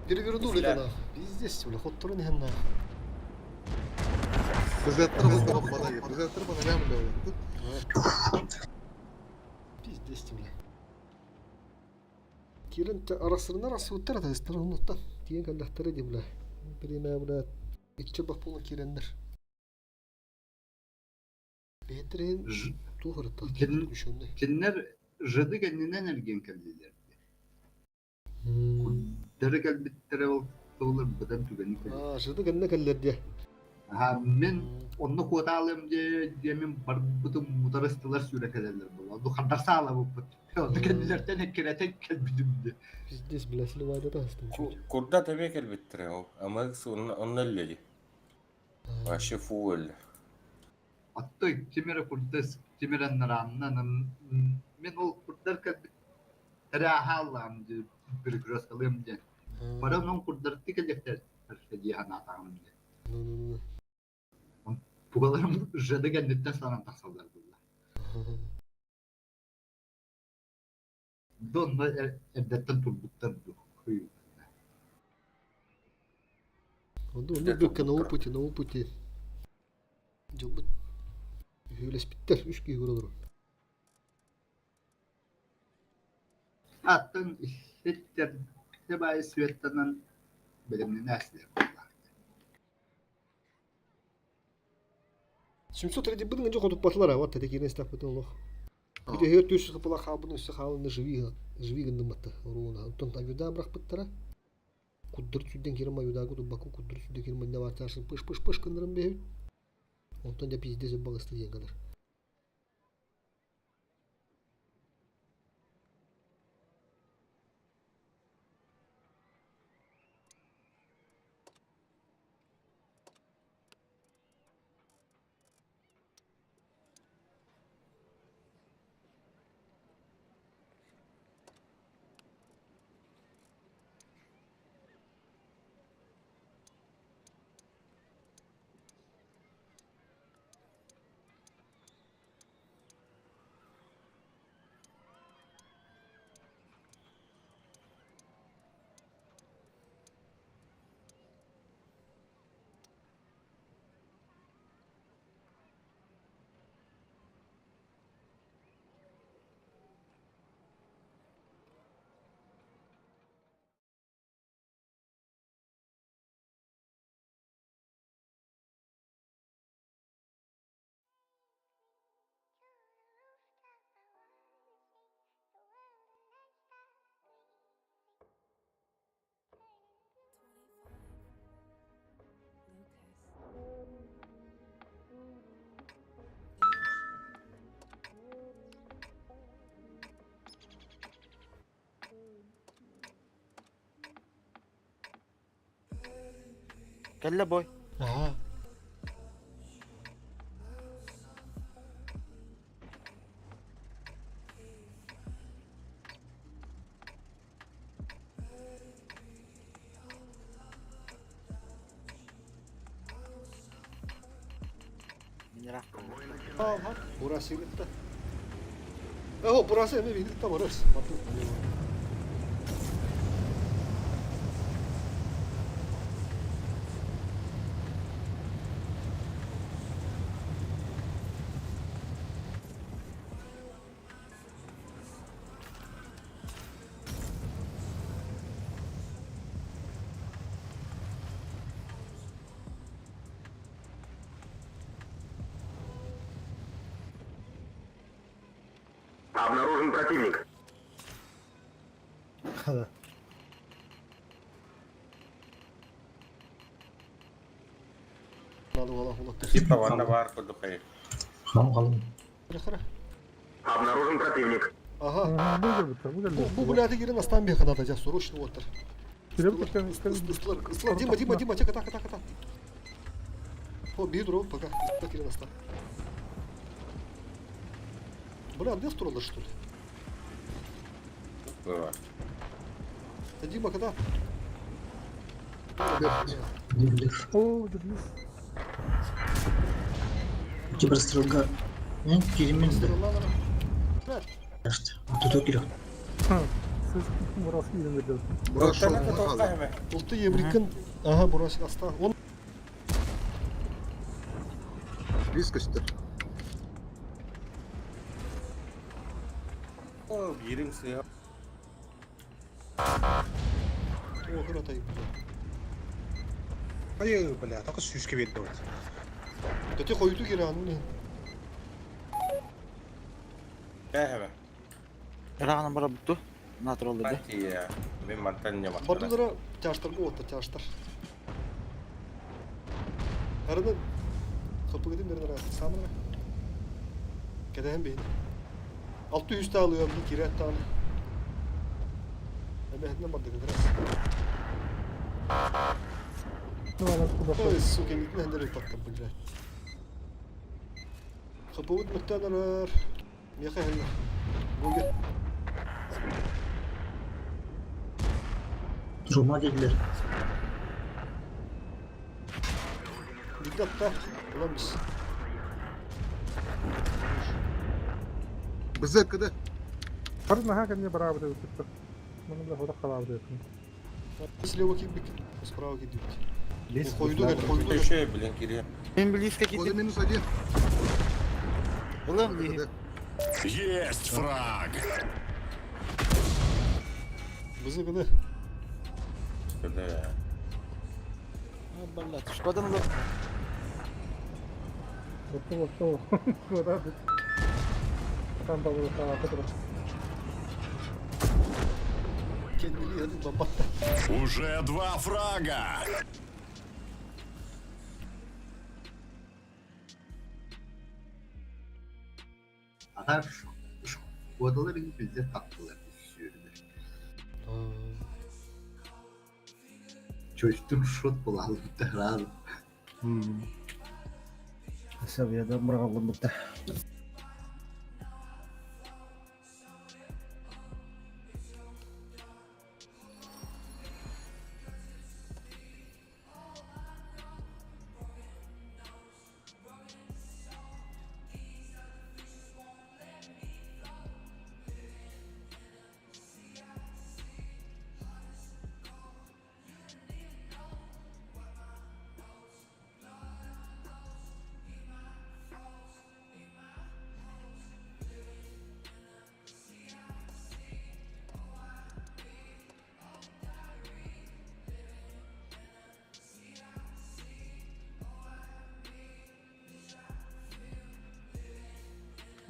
Перевернули это нахуй. Пиздец, бля, ход турын хен нахуй. Біздеттір олтыға бада кеп. Біздеттір бана лям бля. Пиздец, бля. Кирин арасырына арасы уттар да истер онуттан. Тиен каллахтары ди, бля. Бириме, бля, ичче бак болу киреннер. Бетрин тухырта. Düşönde. Киннер жыды кэннинен эрген кэллилер. Дары кэлбиттере ол толыр быдан түгени кэлли. А, жыды гэнне кэллер дия. Аха мен онно куотаалым же же мен барбытым мутарыстылар сүүрэ кэлэллэр була. Ду хандарса ала буппут. Онно кэннилертен эккирэтен кэлбитим де. Пиздец, бля, сливайда да астым. Курда тебе келбиттире ол. Ама онна элледи. Вообще фу элле. Аттой кимере курдас кимереннер аннан мен ол курдар кэлбит тэре ахааллаам же перекресткалыам же. Баран он курдарды кэллэхтер дии ханаатаҕым же. Ну, Тугаларым жыды кэнниттен санан тахсаллар була. Донно эрдеттен турбуттар ду. Онда онда бөккә на опыте, на опыте. Жолбут. Хүлеспиттер, үч киһи көрөлөр. Аттан иттер тебай светтанан белемнен әслер була. 703 быдың жок отуп батылар, а вот тәте кирен стап бытын лох. Бите хөр төш кыпыла хабын өссө халын живи живи гындыматты. Руна. Онтон аюда брак быттара. Куддыр сүдден кирма аюда гуду баку куддыр сүдден кирма не бар чаршын пыш пыш пыш кындырым бе. Онтон да пиздец багысты деген кадar. Кэллэ бой. Ага. Бурасы кытта. О, бурасы эми биһиги кытта барыс. Обнаружен противник. Типа ванна бар курдук Хам халым. Обнаружен противник. Ага. Бу кэлбиттэр, бу Бу кэлбиттэр. бу блядь кирен астан беха надо, я срочно вот. Кирэбит киттэн Ыстылар, ыстылар, Дима, Дима, Дима, тихо, так, так, так. О, бедро, пока. Кирен астан. Бля, где туралар, что ли? Было. Да, Дима, когда? Дивлер. Оо, дивлис. Киберстрелга. Не, киримин да. Тут кирек. Сыз бурас киирэн бердим. Бурас шоу. Улты еврикин. Ага, бурасик аста. Он Риск көстөр. О, биирим сыа. О, кыратай. Ай, бля, так сүүскэ берді вот. Да ты хойду киран, не. Кэһэбэ. Ырааҕынан бара бутту. Натурал да. Партия. Мен мантан не мактана. Бардылара тяжтар бу отта тяжтар. Араны хапыгыдым бердер самына. Кедэһэн бейин. 600 та алыам би кирет тааны. Эмэһинен бардыгы кырас. Ой, сука, митнен дәрі таттым, блядь. Хапыгыд мөттен арар. Меха хәллер. Бугер. Рума dediler. Dikkat та. Ulan biz. Бызы кыды. Хар наһаа кэннэ бараабыт эбиппит. Маны бile хода халаабыт эбиппин. Слева кибик, справа кибик. Лис Хойду гел, хойду гел. Еще, блин, кире. Мен близко Коды киирдим. минус один. Ылым дии. Кыды. Есть фраг! Бызы гыны. Да. Балла, шкодан ылым. Отто отто. Куда бит. Там бабы хаапы Kendini hadi babatta. Уже два фрага! Атар шкодалар bizde tatlılar düşüyordu. Çocuktum şot bulalım da Савияда мырағалым бұтта.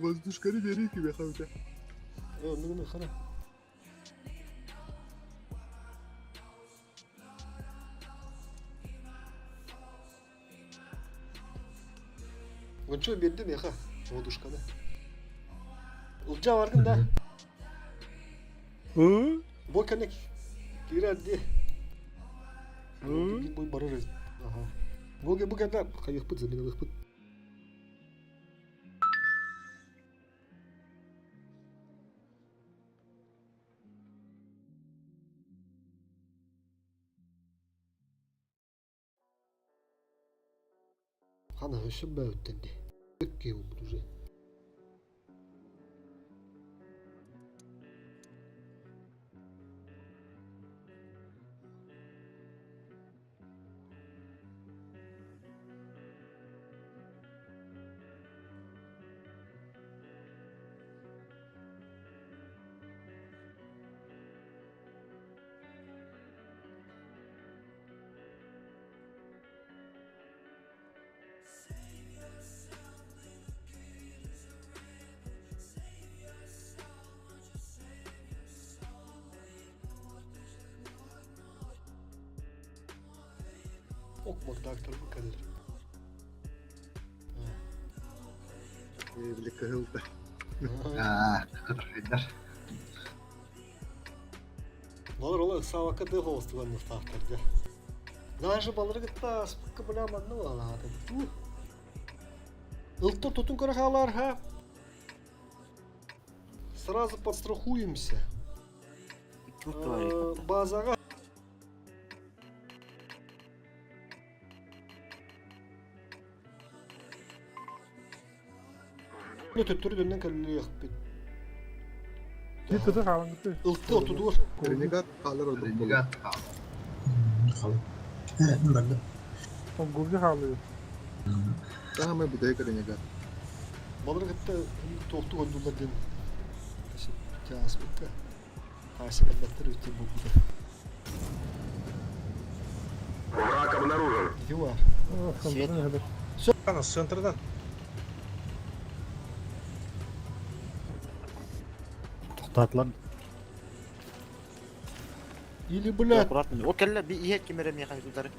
Воздушканы бери тебе хавта. Мыгыны хана. Гончо берди меха, водушканы. Улжа баргын да. Бой кенек кирер ди. Бой барыр. Ага. Гоги бу кэннэ хайыахпыт заменалыахпыт. Хана өссө бөттен дии. Өкке болбут уже. Ок, Макдактор бу кэлэр. Били кыһылта. Аа, кытархайдар. Балар ол ыксаабакка тыа холостуган мустаахтар дьэ. Даже балары кытта аспыкка бля манны буолаата. Ылтыр тутун көрө хаалар ха. Сразу подстрахуемся. Базаға төттөрү дөннен кэллиэхпит. Дит тыты хаалан битти. Ылты отудур. Ренегат хаалар ордук буолар. Ренегат хаалар. Халы. Э, барды. Он губжи хаалыы. Таамай бүтэйик ренегат. Балары кытта туохту gondулар ден. Тааспыкка. Таасы кэлбэттэр үттен булбута. Враг обнаружен. Ити бар. Свет. Центрдан. Тоқтатылар. Или, блядь, Аккуратно. О кэллэ би иһет кимере миэхэ удары.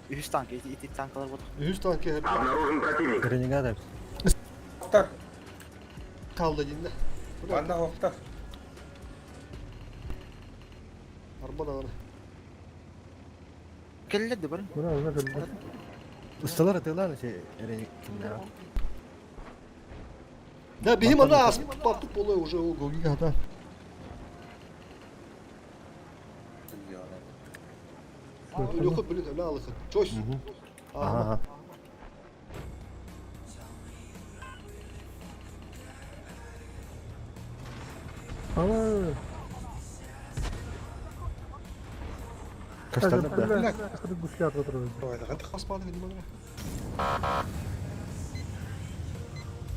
Үһүс танк, ити ити танкалар вот. үһүс танк Обнаружен противник. Ренегат. Октар. Қалды дейін. Манна октар. Арба даҕаны. Кэллэ де бар. Мына мына кэллэ. Ustalar atıyorlar şey кимнер. Да, бихим ана аспаппыт болой уже о гогига да. Өлөхөт билин өлө алыхыт. Чось. Ага. Ала. Каштандар да. Аспады ниманы.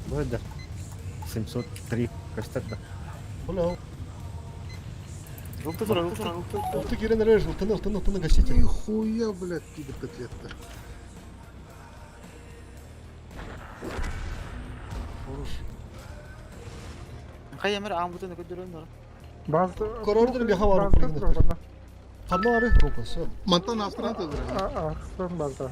Бу да. 703 каштар да. Бля. Ылты тура, ылты тура, ылты. Ылты кирен режь, ылтыны, ылтыны, ылтыны гасите. Нихуя, блядь, кибер котлетка. Хорош. Кай эмер аамбытын көдөрөн бар. Базы. Корордун бияха бар. Ханна ары рука, все. Мантан астран тыдыр. Арыстан базы.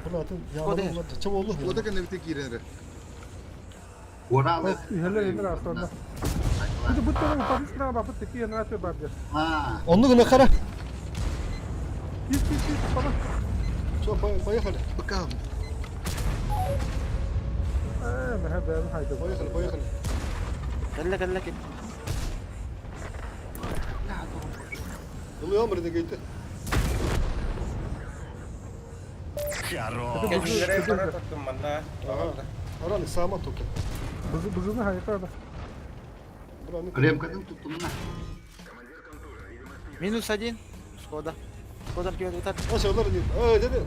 Бля, атын яғаны ча болду. Ода кene бите киренре. Оралы. Иһэлэр эмер арыстан. Бу бу паписна бапыт теки янаты бар. Аа, Онну гына кара. Кис кис кис папа. Все, поехали. Пока. Э, мэ бэ хайда. Поехали, поехали. Кэллэ кэллэ кин. Ылыам ренегейти. Хорош. Кэллere бара тоттум манна. Ага. Араны сама только. Бызы бызыны хайта да. Бля, ну Ремкатын туттумна. Минус один. Шкода. Шкода кимер утар. А, олар не. Эй, деде.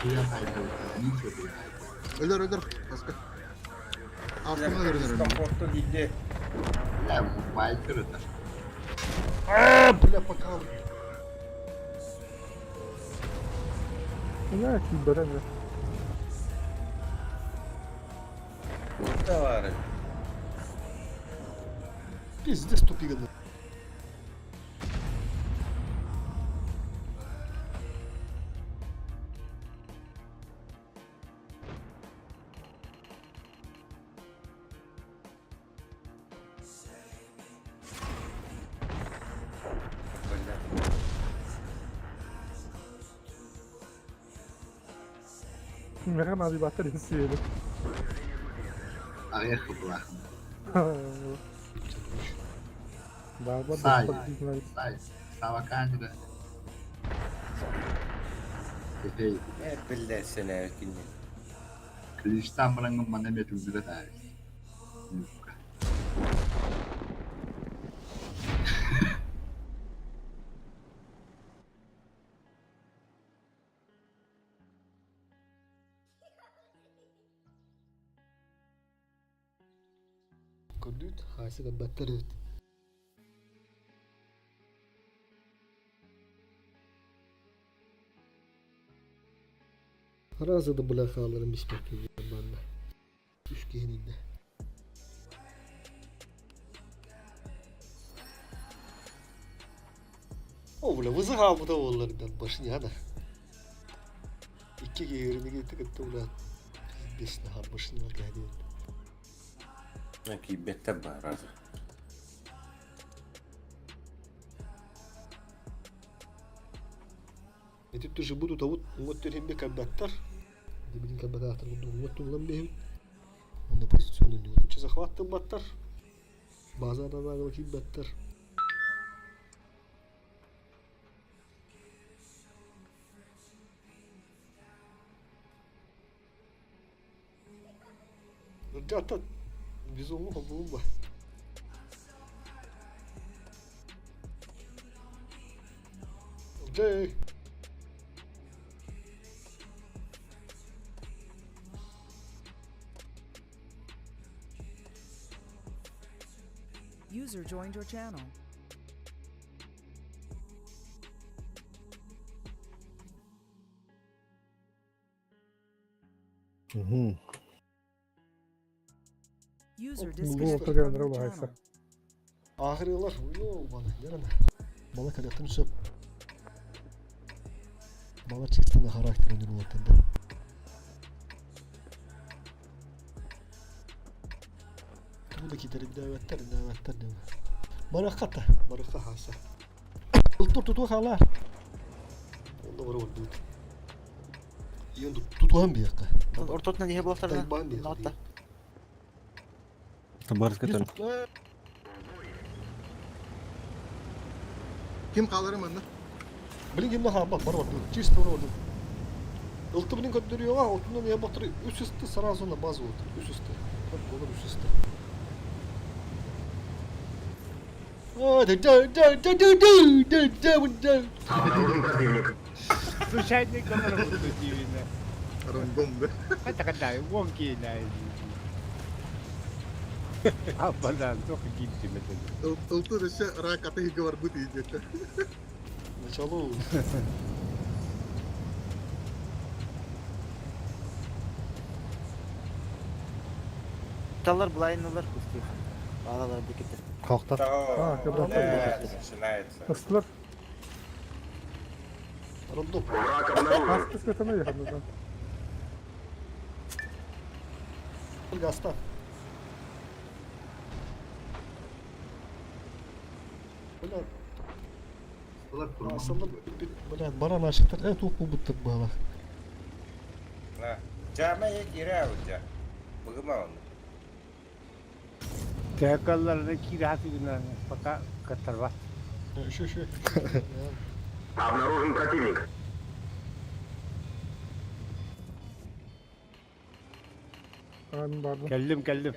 Хуя хайда. Ничего. Өлөр өлөр. Баска. Астына өлөр. Комфорту диде. Бля, байкер это. А, бля, пока. Я киберен. Товары. Пиздец тупиганы. Бля. Миэхэ наадыйбаттар сиэри. Аҕыйах кыбылаахын. Баабар Сай, да сай, савакаанра. Эй, Э, биллэр сэлээбиккин. клиштан бараҥҥын манна эмиэ түллүбэт аайыс. Көрдүүт, хаайса көрбөттөр эбит. Араас да была хааларын биспэккэ манна. Үс киһини О, бля, вызы хаалбыта буоллар башня да. Икки киһи кытта кытта бля пиздец наһаа башня кэһдиэн. Киирбэттэр баар азыр. Ити тушубут утабыт уҥа өттүн кэлбэттэр. Дибилин кэлбэтаахтар курдук уҥа өттүн ылан биэһэбит. Онно позиционный лучше захваттылбаттар. Базадан агыла киирбэттэр. Ребята, безумно было. Окей. User joined your channel. Угу. User Бу disconnected ортага from your ындыра channel. Ахырылар, ёбаны, ярана. Бала калектан сөп. Бала чисто на характер өнөр болот да. Туда китерip дэветтер, дэветтер дэветтер. Баракка та, баракка хаса. Ултур туту халар. Онда бар oldu. Иен тутуан бияққа. Ортотунан иһэ буолтарына. Тайбан бияққа. Нотта. Табарскатын. Ким қалары манна? Блин кимде хаалбат бар oldu. Чисто бар oldu. Ылты блин көттөрүөҕэ, отунан я батыр үс үсті сразу на базу отыр. Үс үсті. Көп болар үс үсті. А, да да да да да да да да да. Обнаружен противник. Случайный номер именно. Рандом, да? Это когда гонки на... А, банан, только гибким это. Ылты өссө рак атыгы бар быт идет. Начало. Таллар булайынылар кустуйхан. Балалар бекеттер. Kalktар. А, Э, Начинается. Ыстылар. Рандом. Враг обнаружен. Астыс көтөмө яхандан. Гаста. Бля, Булар курман. асылы, бля, баран ашыктар, э, тух булбуттар бала. На. Жама я киря у тебя. Быгыма он. Тәкалларына кирасы гына пока катарбат. Еще, еще. Обнаружен противник. Ан барды. Кәллим, кәллим.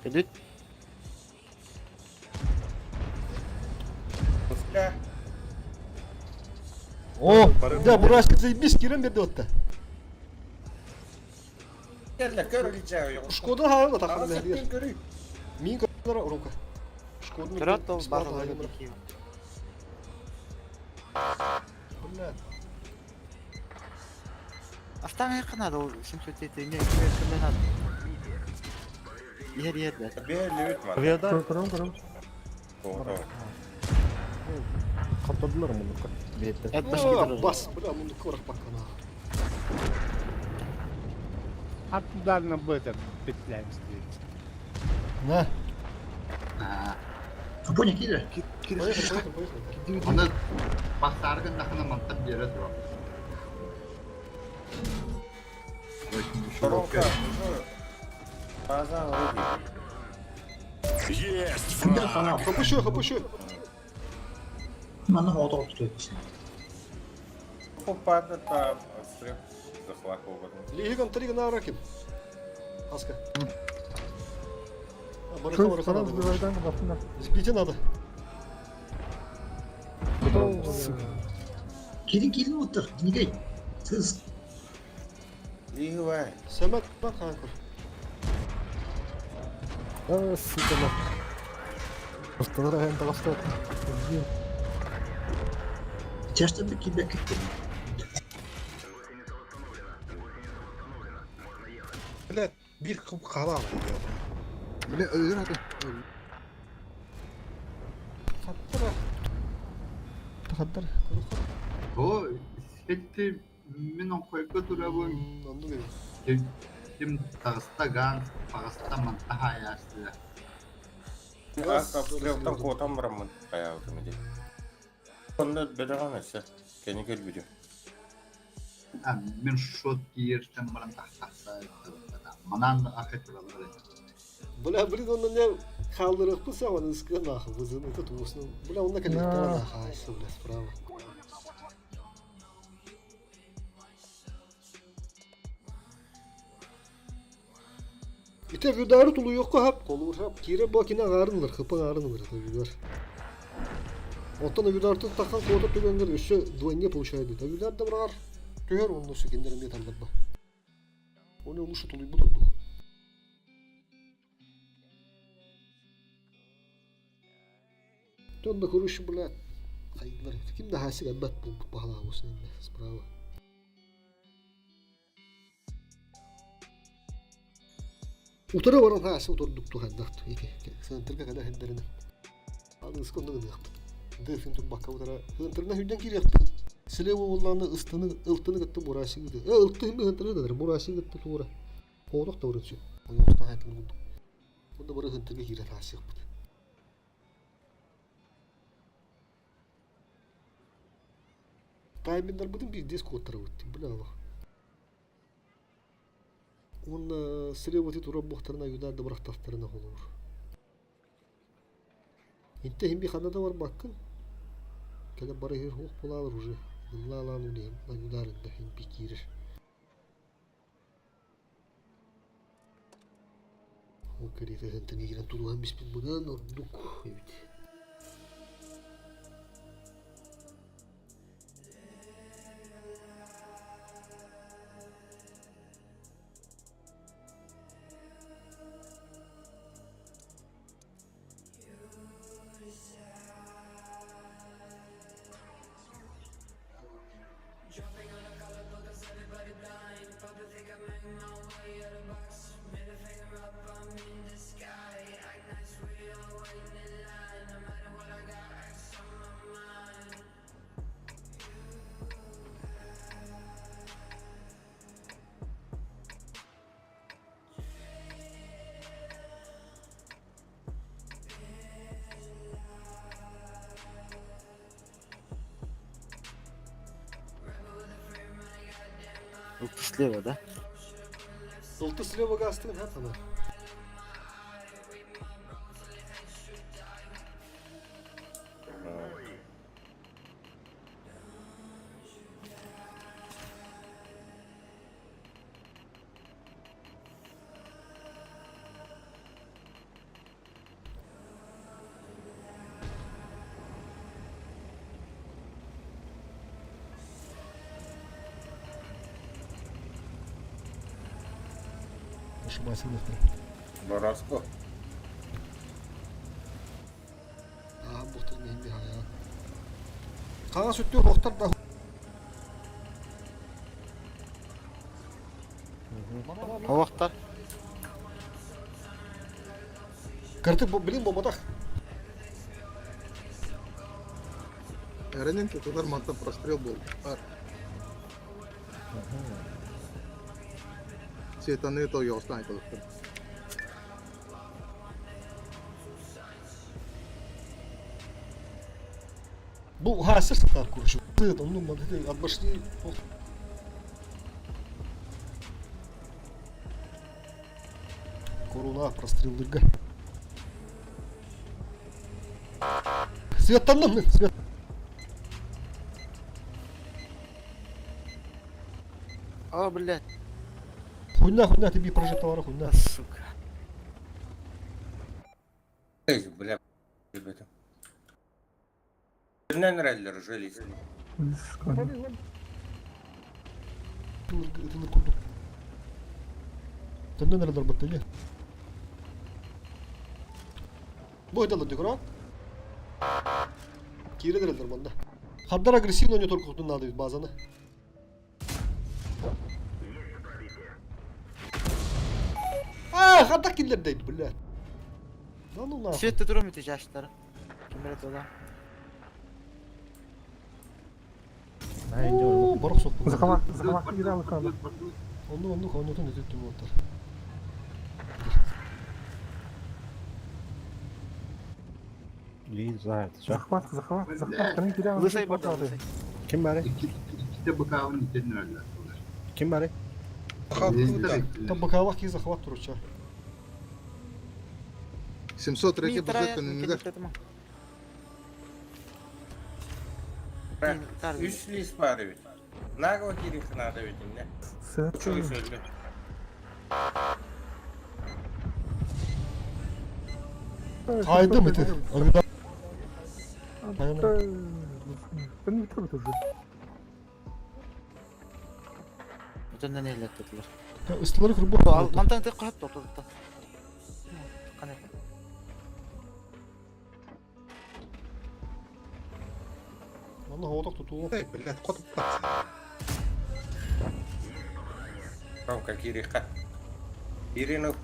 Көдүт. Пускай. О, да, бурашка заебись, кирен берди отта. Кәллә көр лича. Шкода хайла тақыр Ага, бер. көрү. Мин көрөр рука. Шкода. Турат ол базалар бекки. Бля, Астан якынады ол 707 не кіммен надо. Иһэр иһэр да. Бер лүт ман. Авиадар Көрөм көрөм. Kaptadılar mı bunu? Biletler. Эт баш китер. бас, бля, мунду көрөх баккана. Аттарына бөтө битленсти. На, Апоня киирэ. Поехали, поехали, поехали. Аны бахсаары гыннахына мантан биэрэ турар. Коробка уже база вроде. Есть Кимдер фраг. хана. Хапышы, хапышы. Манна хоото отутуй. Попада там отстрел захватывал. Лиган три на раким. Аска. А, барыха, Чё, барыха второй надо. сбивайдан, басына. Сбите надо. Кирин кирин оттар. Никей. Сыз. Лигвай. Сэмэт ханкур. А, сука, нахуй. Просто дорогая толстой. Чашта бы кибе киттим. Блядь, bir халал. Бля, өлөр аты. Хаттара. Хаттара. О, сетти мин оңқойго турабын. Онду бери. Ким таҕыста гаан, таҕыста манта хаайаастыга. Обстрелтан куотан бараммын хайаабытым ити. Онно бөдөҕөн өссө кини кэлбитим. А, мин шот кииртэн баран тахтахса манан ахы тураллар. Бля, блин, он меня халдырых пысал, он из нахуй, вызывает этот устно. Бля, он на коллектора нахуй, бля, справа. Ите видары тулу yok hap kolur hap kire bakina ağrınlar хыпа ağrınlar это видар. Оттон видартын тахан кота түгәнгер өссө двойне получает. А видар да брар. Түгәр онны сөкендер мен тандырба. Оны лучше тулуй буду. Тонна короче, бля, хайдылар. Ким да хасик әббәт бу баһала болсын инде справа. Утары баран хасы утурдук тухандакт. Ити сынтырга када хендерин. Аны ысконды гыныктı. Дефин тук бакка утара. Хынтырна хүдден киректи. Слева болланы ыстыны ылтыны гытты бурасы гыды. Э ылты хим хынтыры да бурасы гытты тура. Хоодок да урынчы. Ойоктан хайтын булду. Онда бары хынтырга кирет хасик бут. Тайминдар бутын бир диск оттара өтти. Бля Аллах. Он слева ти тура бухтарына юдар да бырахтахтарына холор. Инте химби ханада бар баккын. Кәле бары хир хук булалар уже. Лалан улем, ла юдарында химби кирер. Ол керете хентене кирен тулухан биспит будан ордук. Эбит. Ылты слева, да? Ылты слева гастын хат ана. Ошибайся, доктор. Бороско. Аа, бухтар мехин хая. Қаға сүттүү хоқтар да. Ховақтар. Кыртык блин боматах. Эренен тутар мантан прострел был. Сетаны то ёстан айтылыктыр. Бу хаасыр сатар короче. Ты там ну ты от башни. Коруна прострелдырга. Светтанным, свет. О, блядь. Хуйня, хуйня, тебе прожектора, хуйня. Сука. Эй, бля, ребята. Нреллер жились. Төннөн эрэ барбыттар Бу дала дегро. Киирэн эрэллэр манна. Хабдар агрессивно не только надо ведь базаны. А, хадда киллер дейт, блядь. Да ну нахуй. Свет турум ити жаштары. Ким билет ола. Оо, барах соппу. Захват, захват киирэ алыкана. Онну онну оннутун өтүттүм оттар. Захват, захват, захват. Каны киирэ Лысай барда, лысай. Ким бары? Икките быкаабын итен өрөллөр. Ким бары? Там боковах ки захват туруча. 703 бузет önünde. Үс лис бар ведь. Нагло кирих надо ведь, не? Чуй сөйле. Кайдым ити. Агыда. Ben bitirmedi уже. Өтөндөн элеттилер. Ыстылары кырбы. Мантан тек кахат тотурта. Кане. Манна хооток тутуу. Эй, блядь, кот пат. Ромка кириха. Ирину.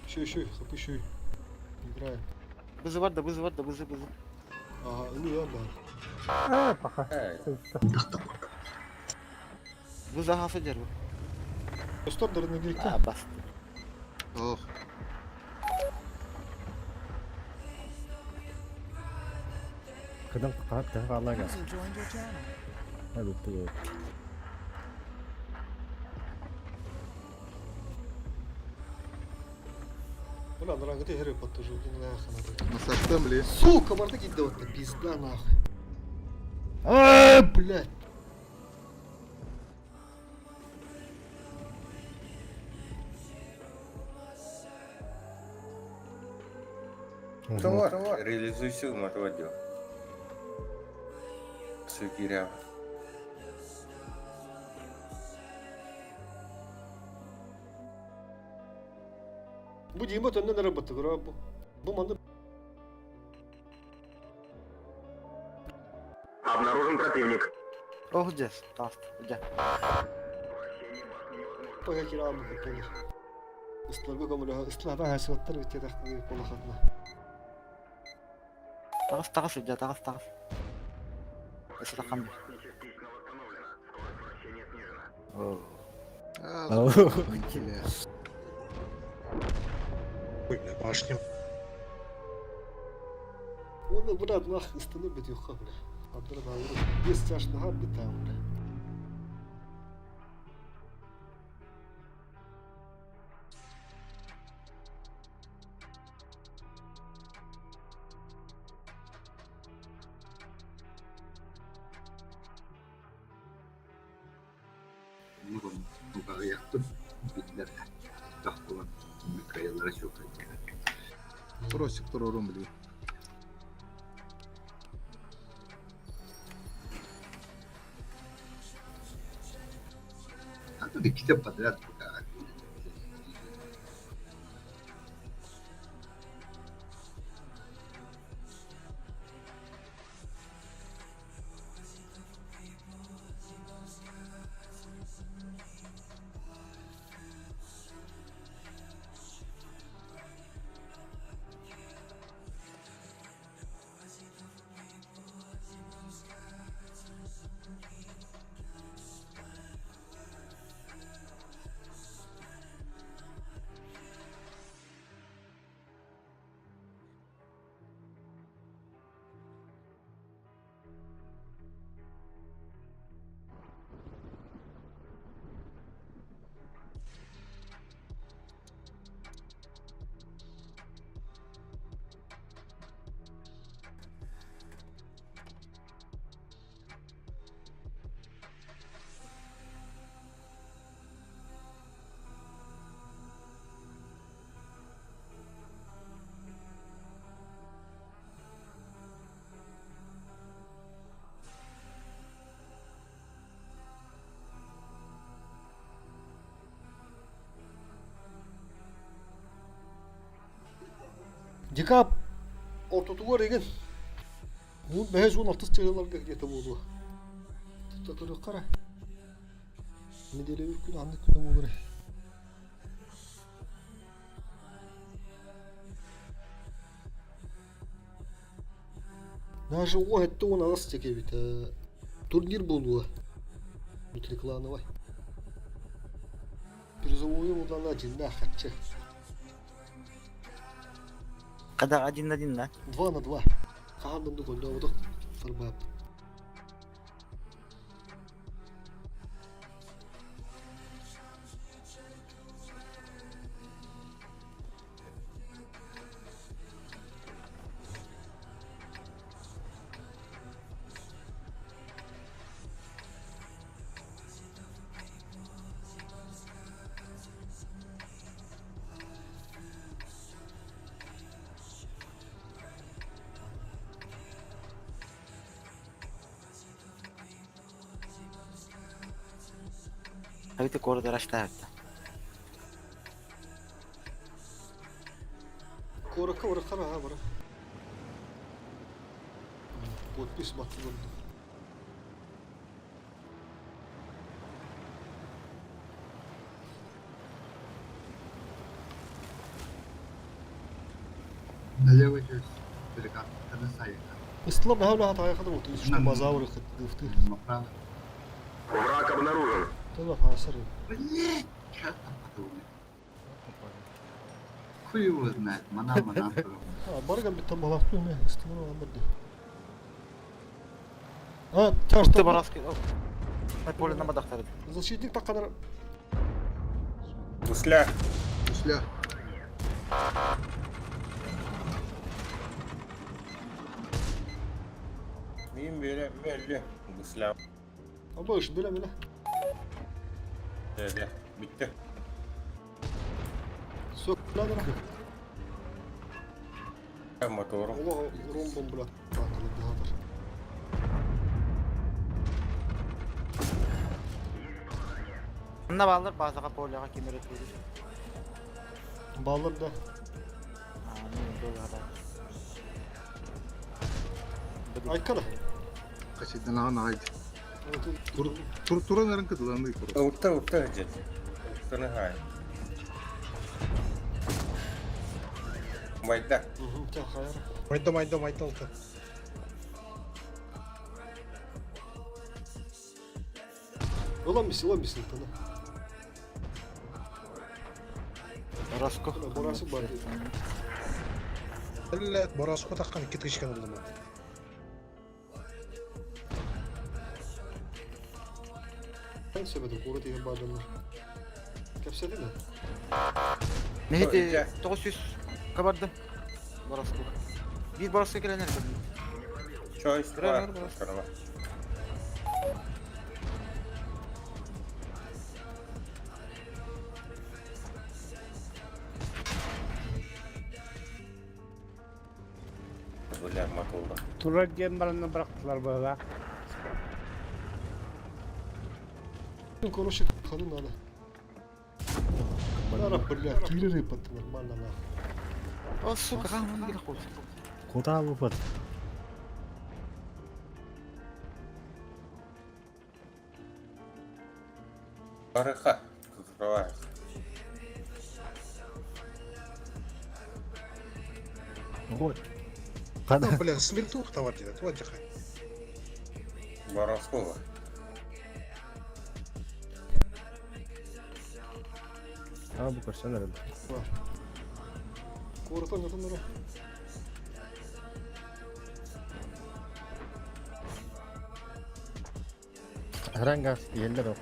Еще, еще, хапы еще. Играем. Бызы бар да, бызы бар да, бызы, бызы. Ага, ну я да. А, пока. Бызы хасы дер бу. Достар дарын керек А, басты. Ох. Кыдан кап тага алага. Hadi бу. Бля, нарангы херы подтужу, не нахуй. Насаттым ли? Сука, барда кидде вот пизда нахуй. А, блядь. Товар. Реализуй все, мотоводил. Суки Бу Дима төннөн эрэ баттыгыра бу. Бу манны Обнаружен противник. Ох, дес, таст, дя. пага кирамы болар. Ыстыларга көмөлө, ыстыларга хасыттар битте тахты болахатна. Тагыс, тагыс, дя, тагыс, тагыс. Эсэ тахам. А, бля. Ой, бля, башня. Оны брат нах ыстыны бит юкка бля. Абдыр навру. Бес чашныга битам бля. Бугаяқтым биллер. Тахтылан Михаил Расюка. Просик турорум, бля. А тут икките подряд пока. Декаб ортотугар игин 15-16 чыһыларга где-то буолуо. Тута көрүөххэ эрэ. Неделя күн аннык күнэ буолар. Даже 17-18 диэки эбит турнир буолуо. Внутриклановай. Призовую удана дьиннээх хаччы. Когда один на один, да? 2 на 2. Хаһан да көрдөөбөтөх сарбаап. Avete cuore della start. Куоракка барахтар аха бара. Подпись баттылар. Налево через перекат. Ыстылар наһаа үлэһэ таайа хадыр что базавры хыттыфты. Направо. Враг обнаружен. Тыла фасыр. Блять, как там потом? Хуй его знает, мана мана. Барган биттен балак туйма ыстылар оламырды. А, Ты тяжто. бараски. На поле на мадахтар. Защитник таккадар. Гусля. Гусля. Мин бере белли. Гусля. Абы ыш биле биле. Бе, битте. Сök ладыр. Мотору. Олох ром бомбла. Такылы бахатыр. На баллар базаға полеға кемерет берді. Баллар да. А, ну, доллар. Айкана. Качайдан аған ағайды. Туран әрін кытыланды куру. Урта урта жет. Уртаны хай. Майда. Тя хайр. Майда майда майда алты. Olan misi, olan misi tana. Роско. Борасы бар. Әллә Бораско таққан екі тышкан болдым. Ben сөбөдүм, куру деген бардылар. Кепседи ми? Нейdi? 900 кабарды. Бораско. Bir Бораско келенер. Choice Бра, бар. бра, бра. Карама. Бля, мотолда. Турар диэн баранна бырахтылар буолла. Короче, ходу надо. Нара, бля, киллеры под нормально нахуй. О, сука, хаһан бир ход. Куда выпад? Барыха. Закрываю. Ой. Ну, бля, смертух товар деді. Вот жахай. Воровского. А, бу көрсен әрін. Куратан ятын нара. Харангас елдер о.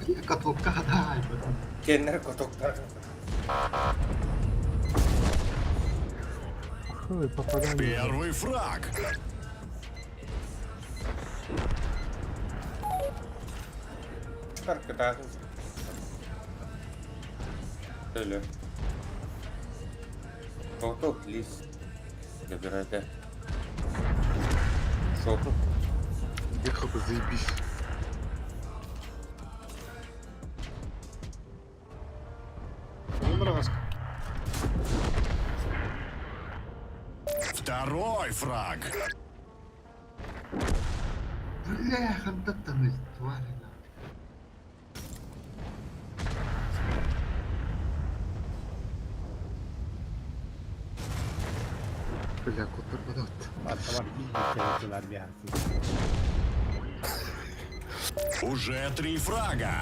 Бля, католка, да, Кеннер котоктар. Ой, попадание. Первый фраг. Таркада. Төлө. Тоток лис. Забирайте. Шоту. Ехал бы заебись. Второй фраг. Бля, хантаттан твари. Бля, кутар бадат. Аттабар биир биһаси. Уже три фрага.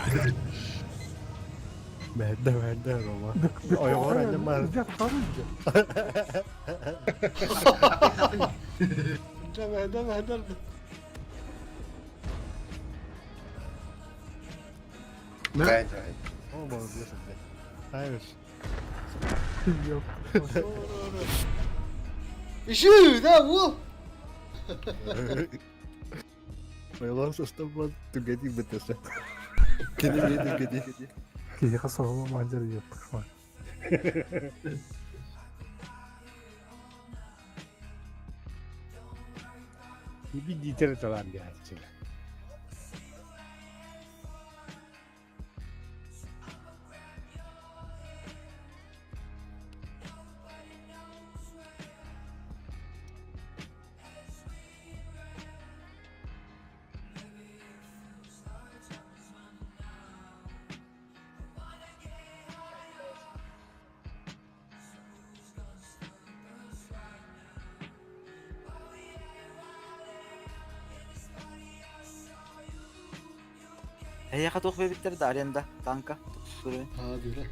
Бэрдэ бэрдэ Рома. Ойоҕор анньан бар. Дьэ, бэһдэ бэһдэр. Дай, дай. О, молодец, блядь. Знаешь. Иши, да, во! Ойлон состав түгәти бітесі. Кені түгәти. Киһиэхэ соһума маанжар диэппит. Биир талаан биһааччылар. Эйэхэ туох бэбиттэр да аренда танка тупсуру. А, дире.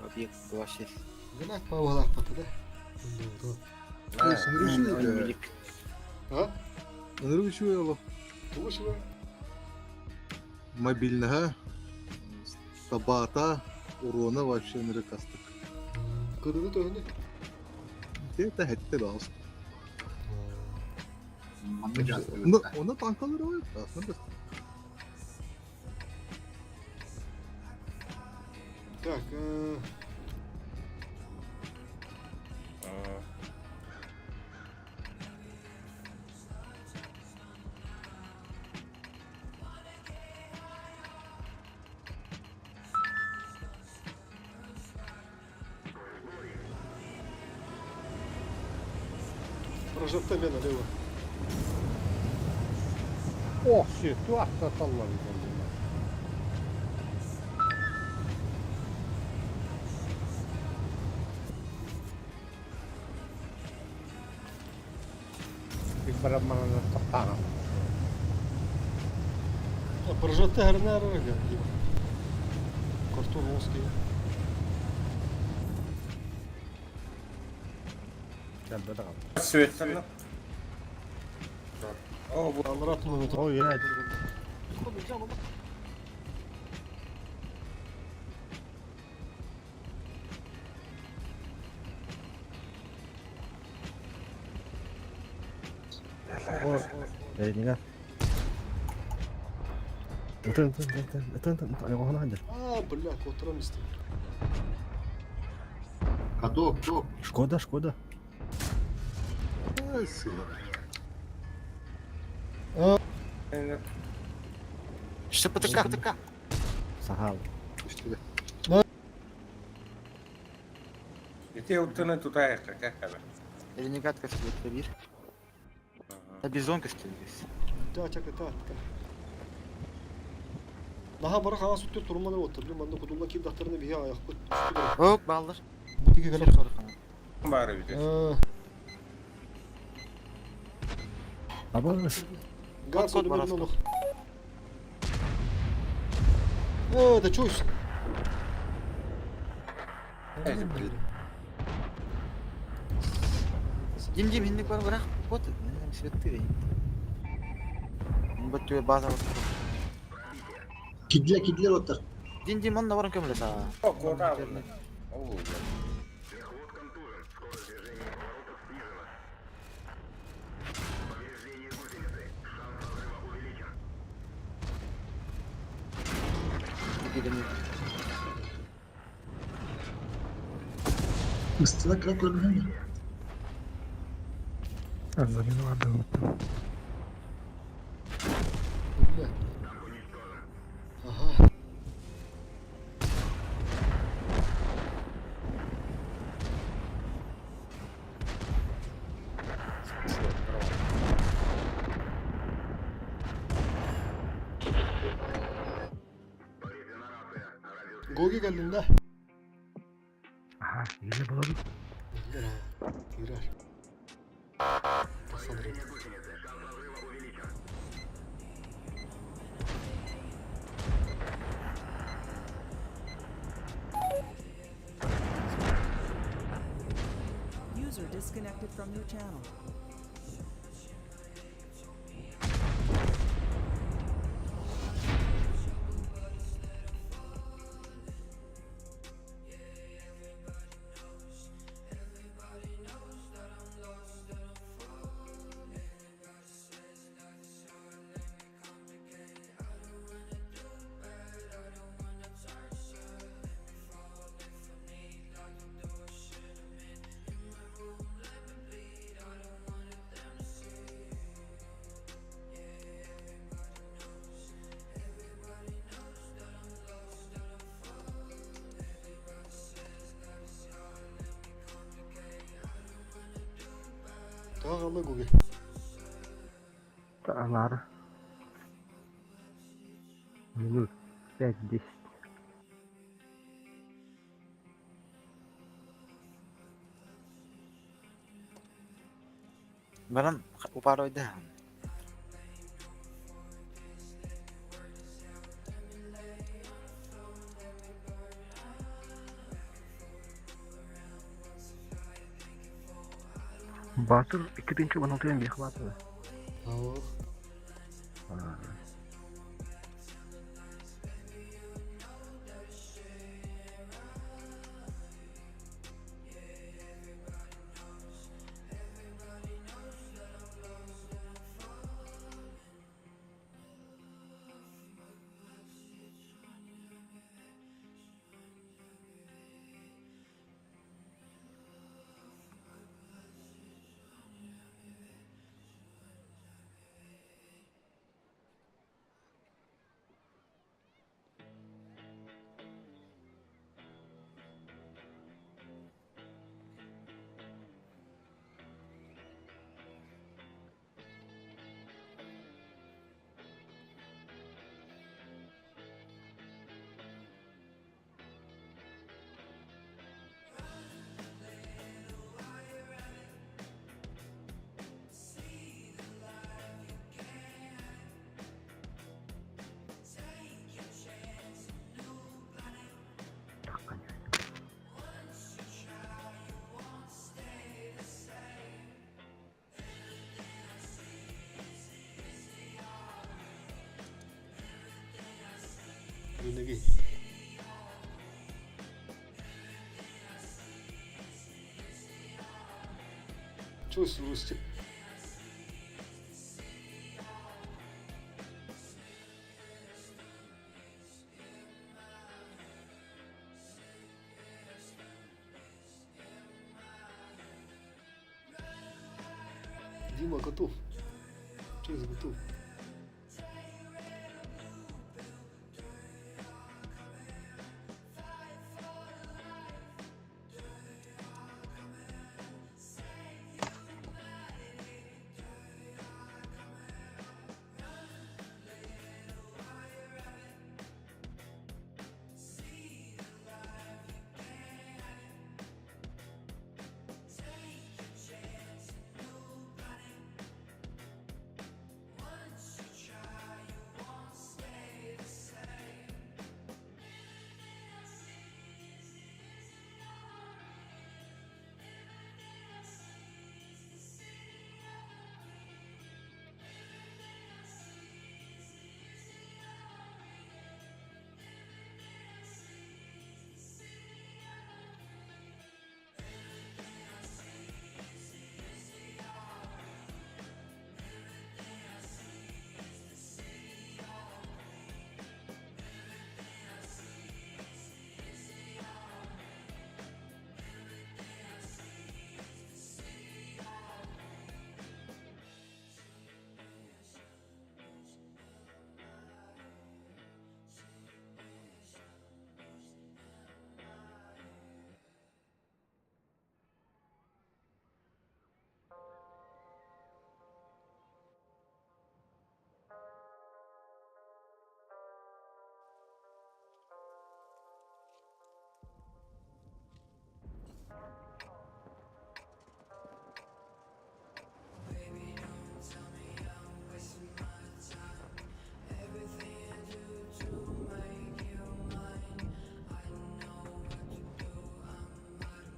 Объект вообще. Гынак павалак паты да. А? Ынырык үчүгэй олох. Тугу шуга? Мобильныга табата урона вообще ынырык астык. Кырыгы төһөнү. Те хетте баас. Маннык Оны оны танкалар ой, аслында. Так, Прожекта мен налево. Ох, все, туох таллар буолла. Барамманан тоқтаған. А прожекта херня рога, Дима. Картон узкий. Свет. О, бу Алрат номер. Ой, я. Эринигар. Ытын ытын ытын ытын ытын ойоҕоһун хаджар. А, бля, котра место. Каток, топ. Шкода, Шкода. Ай, сыла. Что ПТК, ПТК? Сахал. Үстүгэ. Ити утыны тутаyak какая. Ренегат костюм бир. А бизон костюм Да, чак, та, та. Наха бара хаа сүттер турманы оттыр. Билим анда кудулла кир дактарны бия аяк бут. Ок, баллар. Бутиге келеп. Бары бите. Абас. Газ Кот, кот, номер барас, нолух. Э, это чусь. Дим дим хинник бар бирак вот светты. Бат база вот. Кидлер кидлер оттар. Дим дим онна баран көмөлө са. О, кота була. О, Ыстыла кыра көрүнүн. Замена барды уттум. Бля. Ага. Гоги кэллин да? Аха, или булабыт. Биллэр аа. Киирэр. Тахсан эрэр. User disconnected from your channel. Тоҕо хаалла Гоги? Аҥаар. Минут 5-10. Баран упаройда. Батыр 2016 бих батыр. Ох. Өнеги. Чус русчик. Дима готов. Чес готов.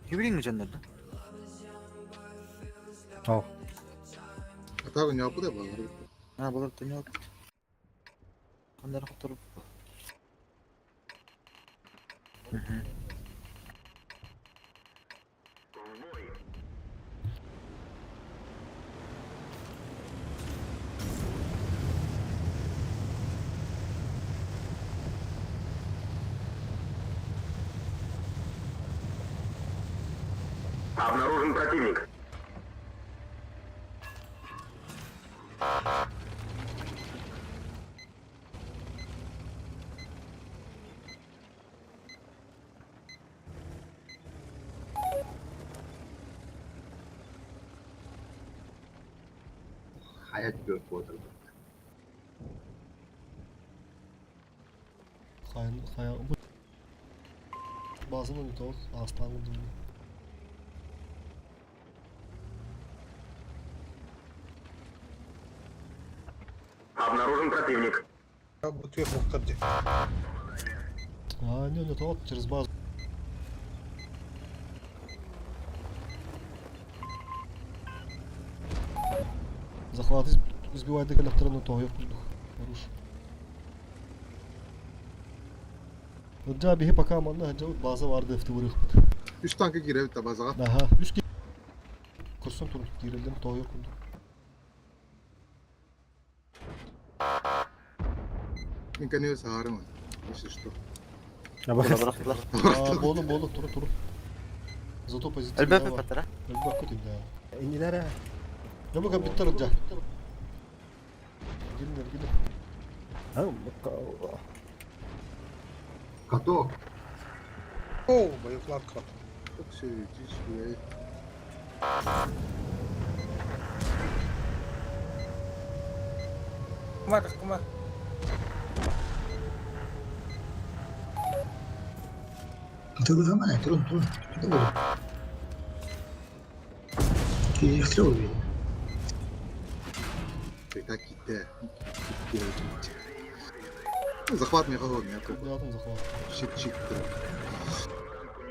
Кибириҥ дьоннорду. О. А так у него куда было? А, булар төнөк. Андар хотуруп. Обнаружен противник. Hayat gör bu Хайын хайа бу базаны не то астаңы дымны. Обнаружен противник. Бу түөх муктар А, не, не то через базу. Захват избивает электронную то, я Хорош. Ыджа биһи пока манна жабыт база барды ефти вырыхпыт. Үс танка киирэ эбит базаҕа. Аха, үс ки Курсун тур киирэллэн тоойор курдук. Мин кэннигэ саһаарым. Если что. А, болу болу туру туру. Зато позитив. Элбэп патара. Элбэп көтүн да. Инилere. Я бу компьютер ыджа. Гилнер гилнер. Ha, Каток. О, боеукладка. Все, иди Кумар, кумар. Тылыгамана, турун, турун. Это было. Киирехтер ол Так китте. Захват мне холодный, а то Рядом захват. чик-чик.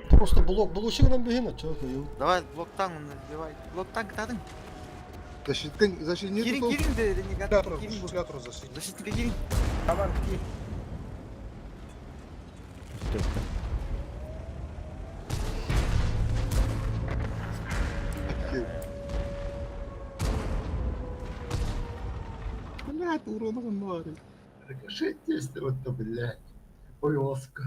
Просто блок, блочик нам бегин, чё я. Давай блок танк набивай. Блок танк тадың. Защитник, защитник. Кирин, кирин де ренегат. Кирин. Защитника кирин. Блядь, урона он варит. Рикошет действовать-то, блядь. Ой, Оска.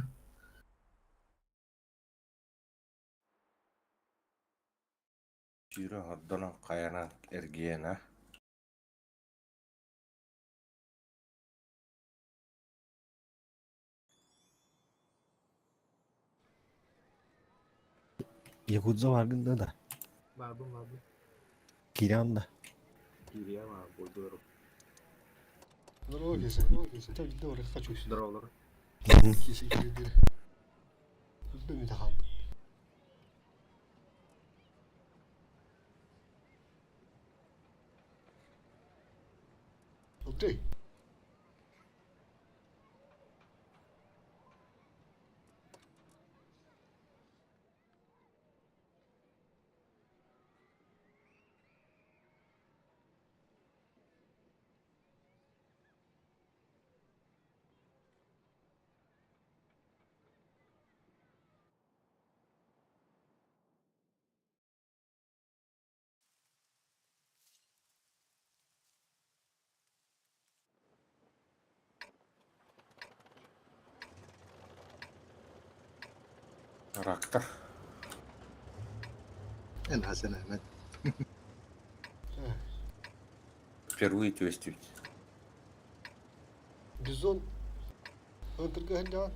Сүүрэ хордонон хайанан эргиэн а. Якудза var да да. Бабы, бабы. Киран да. Здорово, Кеся. Здорово, Кеся. Хочу. Здорово. Кеся, кире. Үлбөмү тахал. Окей. Рактар. Эн Хасан Ахмед. Впервые түөстүбүт. Бизон. Антырга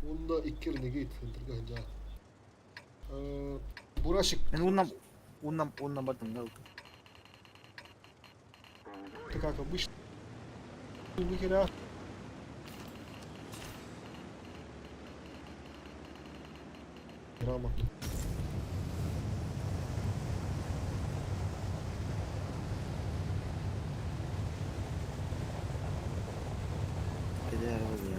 Онда икки ренегейт антырга ханжа. Бурашик. Мен уннам уннам уннам бардым да. Ты как обычно. Нихера. Грамотно. Кедер ол я.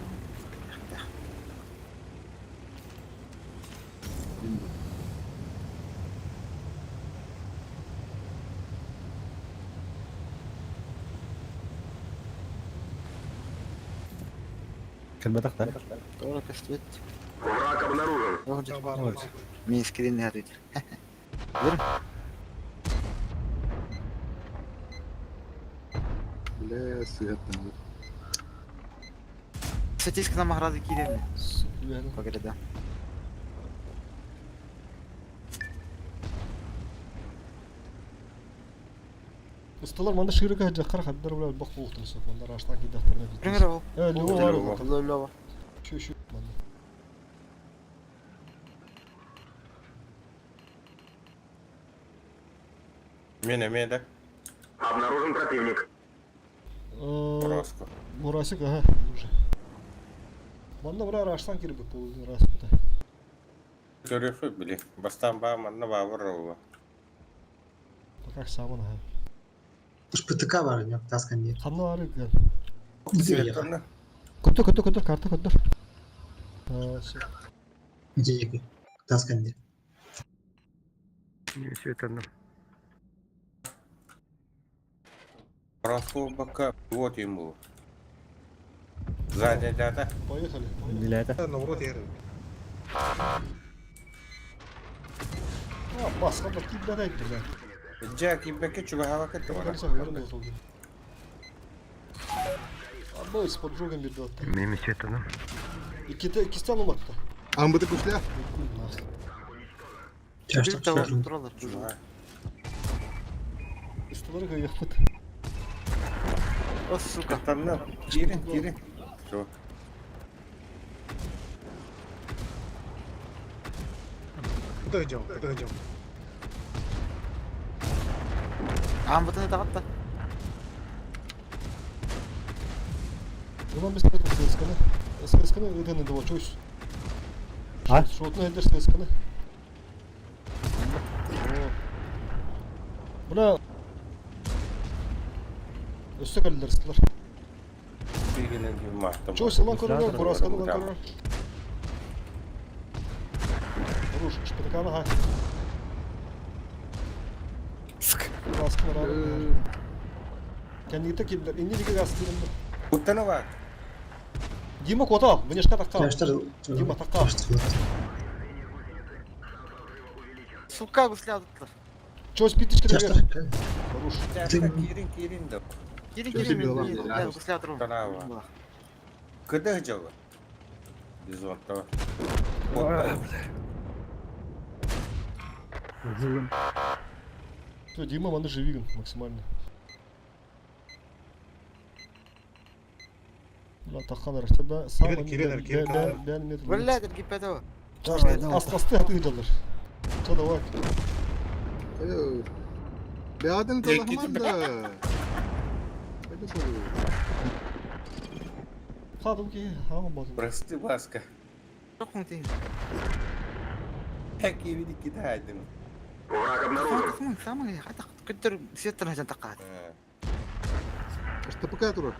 Кэлбэтэх да. Тоже көстүбэт. Враг обнаружен. Мин скрин не ответил. Бля, сыһыаттан. Статистика нам ограды киирэн. Үөһэнэн. Погреда. Ысталар манна широко дьаххар хаддар бля бах буолуохтара суох манна раштан киирдэхтэринэ Пример ол. Э, Лёва бар Лёва. Лёва. Şu şu манна. Мен эмиэ да. Обнаружен противник. Борооску. Мурасик, ага, уже. Манна бра раштан кирбит буолуун распыта. Көрүөххүт били. Бастаан баа манна баабыр ола. Пока самын ага. ШПТК бар, не таскан не. Ханна бары гэн. Светлана. Көтөр көтөр көтөр карта көтөр. Все. Где Таскан не. Светанным. Борооску бакка вот ему. Сзади дята. Поехали. Билээтэ. Наоборот, я А, басқа бір киіп айтты бля. Дьэ киирбэккэ чугаһаабакка Карса көрөн отолду. Абы с поджогом бирди атты. Мин светанным. Икките иккистен уматты. Амбыты күшлә. Чашта Туралар. Ыстылары кайяқпыт. О, сука. Танна киирин киирин. Всё. Куда идем? Куда идем? Амбытын тағытта. Bundan biz ССК'ны. ССК'ны ödeni de var. А? Шотны элдер ССК'ны. Бuna Өссө кэллэр ыстылар. Тигинен ким Чё, сылан көрөрөр, курасканы лан көрөрөр. Хорош, шпатаканы ха. Курасканы рары. Кәндигите килдер. Инни диге газ килдер. Уттана бар. Дима кота, внешка такка. Чашта. Дима такка. Сука, гусля туттар. Чё, спитишки Чашта. Хорош. Киирин киирин да. Кирин, Чё кирин, себе лам? мен гусля турум. Канава. Кыда жолы? Бизонтова. Все, Дима, маны живиган максимально. Бля, таққан арашта сам Кирин, кирин, кирин. бән метр. Бля, гипетова. Асты аты жалдар. Чо давай. Бәдін талахманда. Қадым ки, ағым базым. Прости, Баска. Жоқпын дейін. Как я види кидайдым. Враг обнаружен. Самый, қайта күттір светтер жан таққат. ШТПК тура.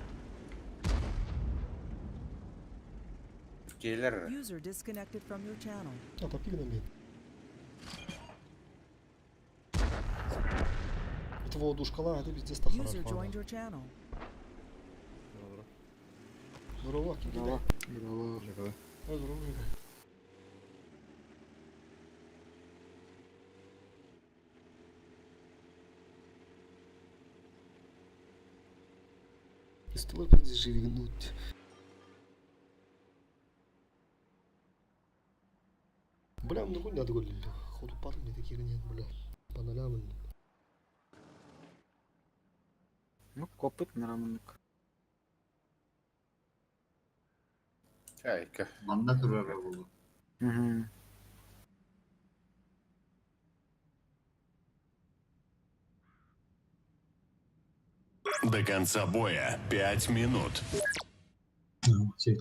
Келер. User disconnected from your channel. А, топи на мен. Это воду шкала, это пиздец тахара. User joined your channel. Здорово, кидай. Браво. Здорово. Пистолет живигнуть. Бля, ну хуйня такой, ходу парни мне такие нет, бля. По нолям. Ну, копыт нарамынык. Чайка. Манна турар буолу. Угу. До конца боя 5 минут. Ну, все,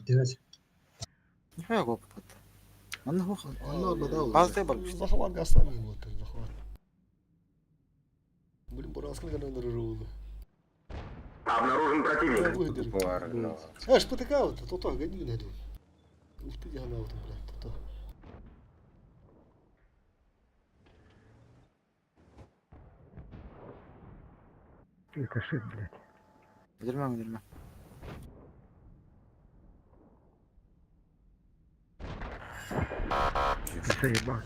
Нихуя копыт. Манна хух. Онно бадал. Баздай бар. Захват гастами вот, захват. Блин, бурасканы гана дорожу. Обнаружен противник. Бар, ну. А, ШПТК вот, то-то, гони найду. Ух ты, я на этом, блядь, то-то. Это шит, блядь. Билмем, билмем. Заебал.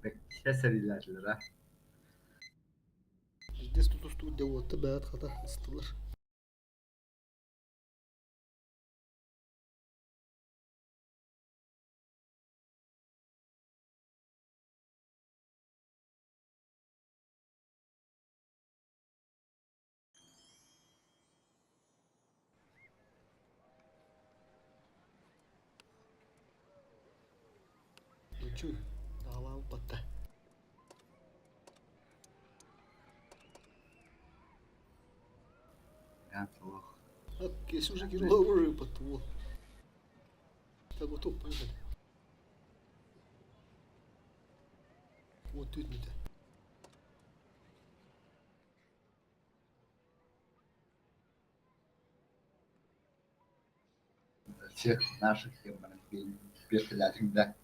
Бэккэ сэриилээтилэр аа. Здесь тутустуу дьэ бэйэт хата ыстылар. Чуй, аалаабыт батта. Если уже Кирилл уже потом. Так готов, поехали. Вот тут не так. Всех наших да.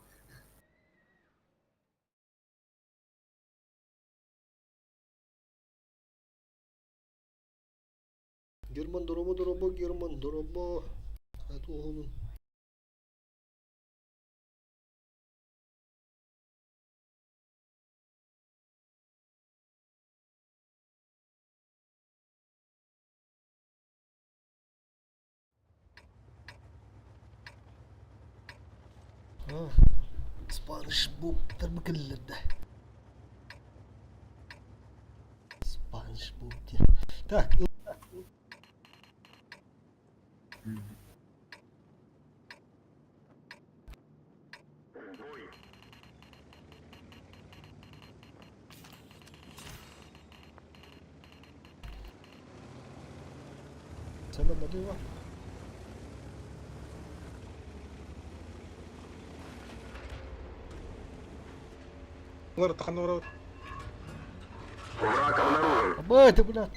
Герман дороба дороба, Герман дороба. Это оғылын. Спанч Боб тербекеллерде. Спанч Боб диye. Так. Sen ben ne var? Враг обнаружен. Аба, это, бля.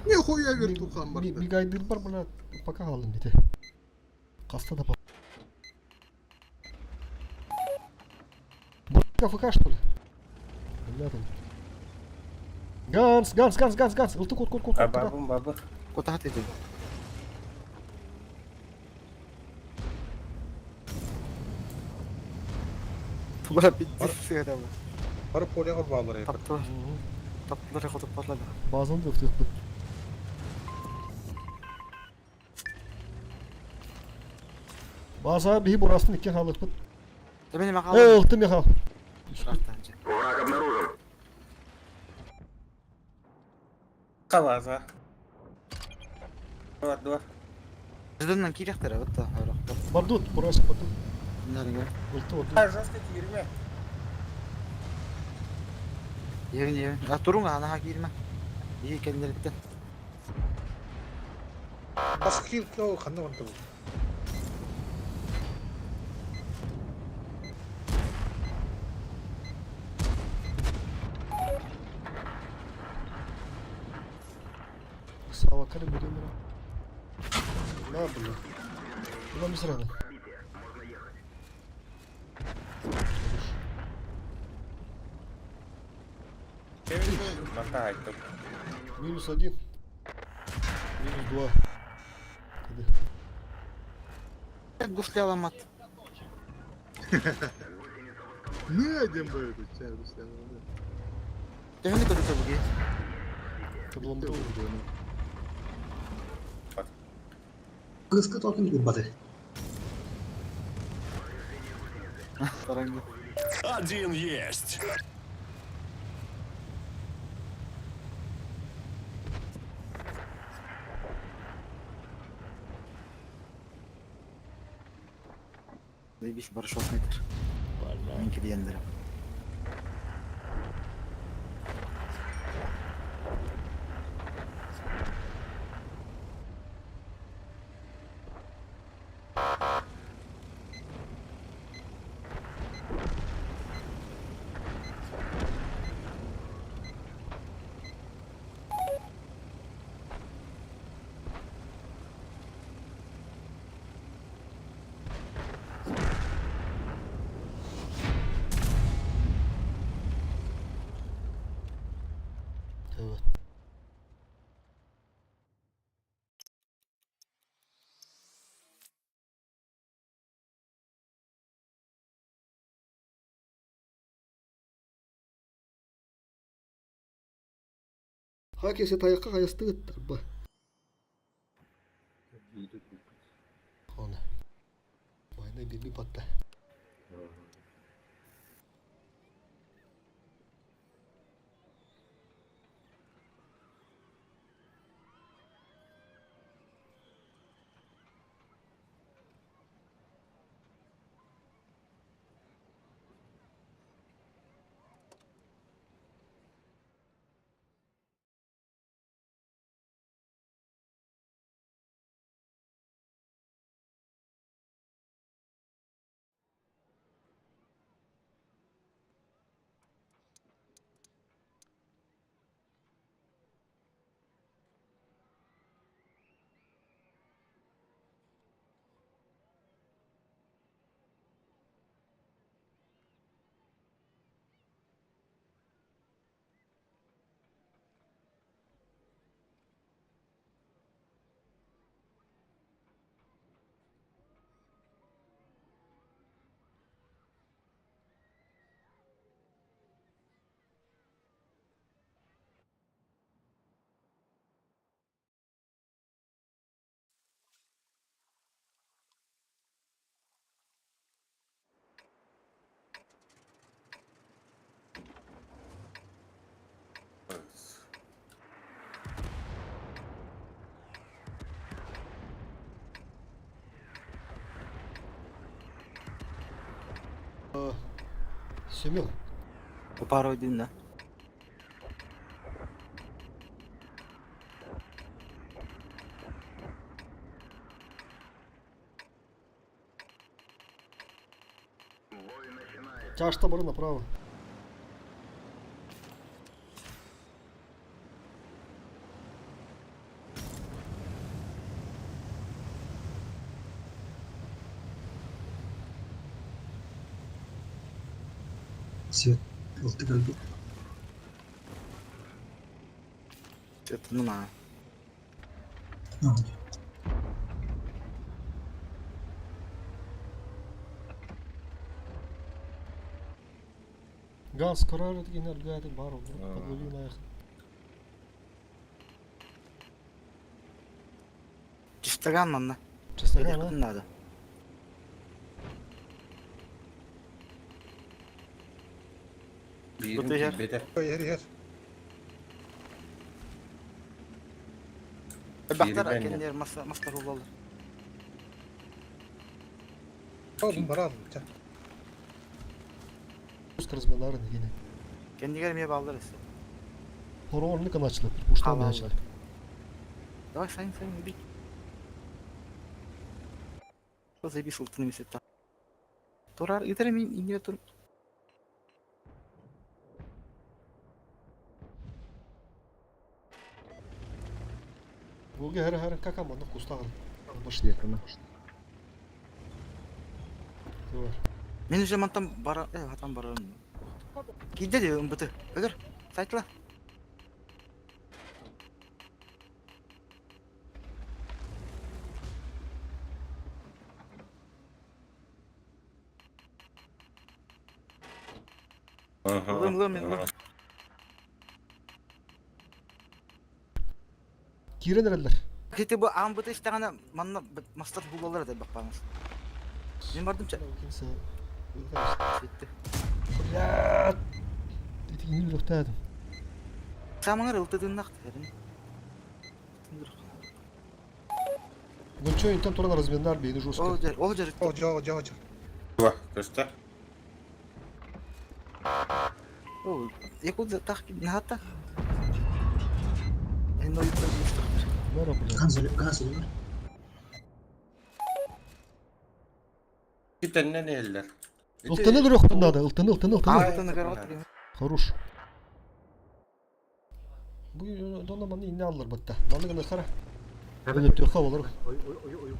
Нихуя вертухан бар. Мигайдыр бар, бля. Пока алдым бите. Каста да КФК, что ли? Бля, там. Ганс, Ганс, Ганс, Ганс, Ганс. Ылты кот, кот, кот. Бабым, бабы. Куда ты? Бля, пиздец, это. Бары поляға балыр. Таптылар. Таптылар, хотып батлады. Базаны да өтіп. База бихи бурасын иккен халык бит. Мени мақал. Эй, ылты мехал. Враг обнаружен. Қалаза. Два, два. Жыдыннан киректер, вот Бардут, бурас бардут. Нерге? Ылты вот. А, жестко кирме. Евин, евин. А турун ана кирме. И кенделиптен. Бас хил о ханна ванта. Сава кары будем. На, бля. Куда мы сразу? Минус один. Минус два. Гуфли аламат. Не дем бы это чай гуфли. Төһөнү көрүтө буги. Кыска тотун курбаты. Один есть. Заебись, барышок метр. Мен килгендер. Evet. Ха кесе тайакка хайастыгыт арба. Оны. Майна биби батта. Семен. Пару один, да? Чашта бары направо. Свет. Алты калбы. Это ну на. Газ корар деген әлгәді бар подловил аяқ. Чистоган манна. Чистоган, а? Надо. Биирин Бу түһэр. киирбэтэ. Иһэр иһэр. Бактар Киирбэн кеннер мастар улалар. Oğlum bara aldım. Çak. Размаларын деген. Кендигер ме балдар эсе. Хорорны каначлы, пуштан Халаллар. начали. Давай сайын сайын убить. Заебись султан месета. Турар итер мин инде тур. Буга хәр хәр кака маны кустагын. Башны. Бар. Мен уже мантан бара, хатан барам. Киде де ымбыты. Өлөр. Сайтла. Лым, лым, лым. Кирен эреллер. Кете бу амбыты иштагана манна мастар булалар да бакпаңыз. Мен бардым ча. Kimse. Сетти. Блядь. Итигин лөхтәдем. Самаңар ылтыдын накты. Гончо интен туран размендар бейни жестко. Ол жер, ол жер. О, жо, жо, жо. Ва, көстө. О, якуда так нахата. Энно юктан мустар. Бара, блядь. Канцель, канцель. Китеннен эллер. Ылтыны лөхтән надо, ылтыны, ылтыны, ылтыны. Алтыны көрөт. Хорош. Бу дона маны инне алыр батта. Маны гына кара. Öyle төхә булыр. Ой ой ой ой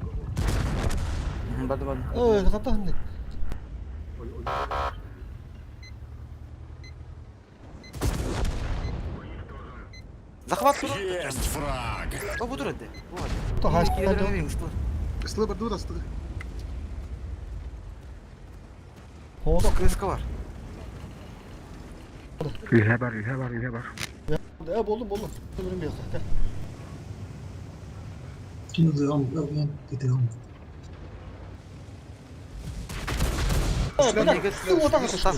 Барды барды. Ой, ката ханны. ой ой. Захват тур. Есть фраг. О, бу тур эди. Бу hadi. Та хаш. Ысылы бір дур астығы. Хода Кыска бар. Ühe бар, ühe бар, ühe бар. Э, болдум, болдум. Өлөрүм бияқта. Ким ылыам, ытыам. Ты вот так вот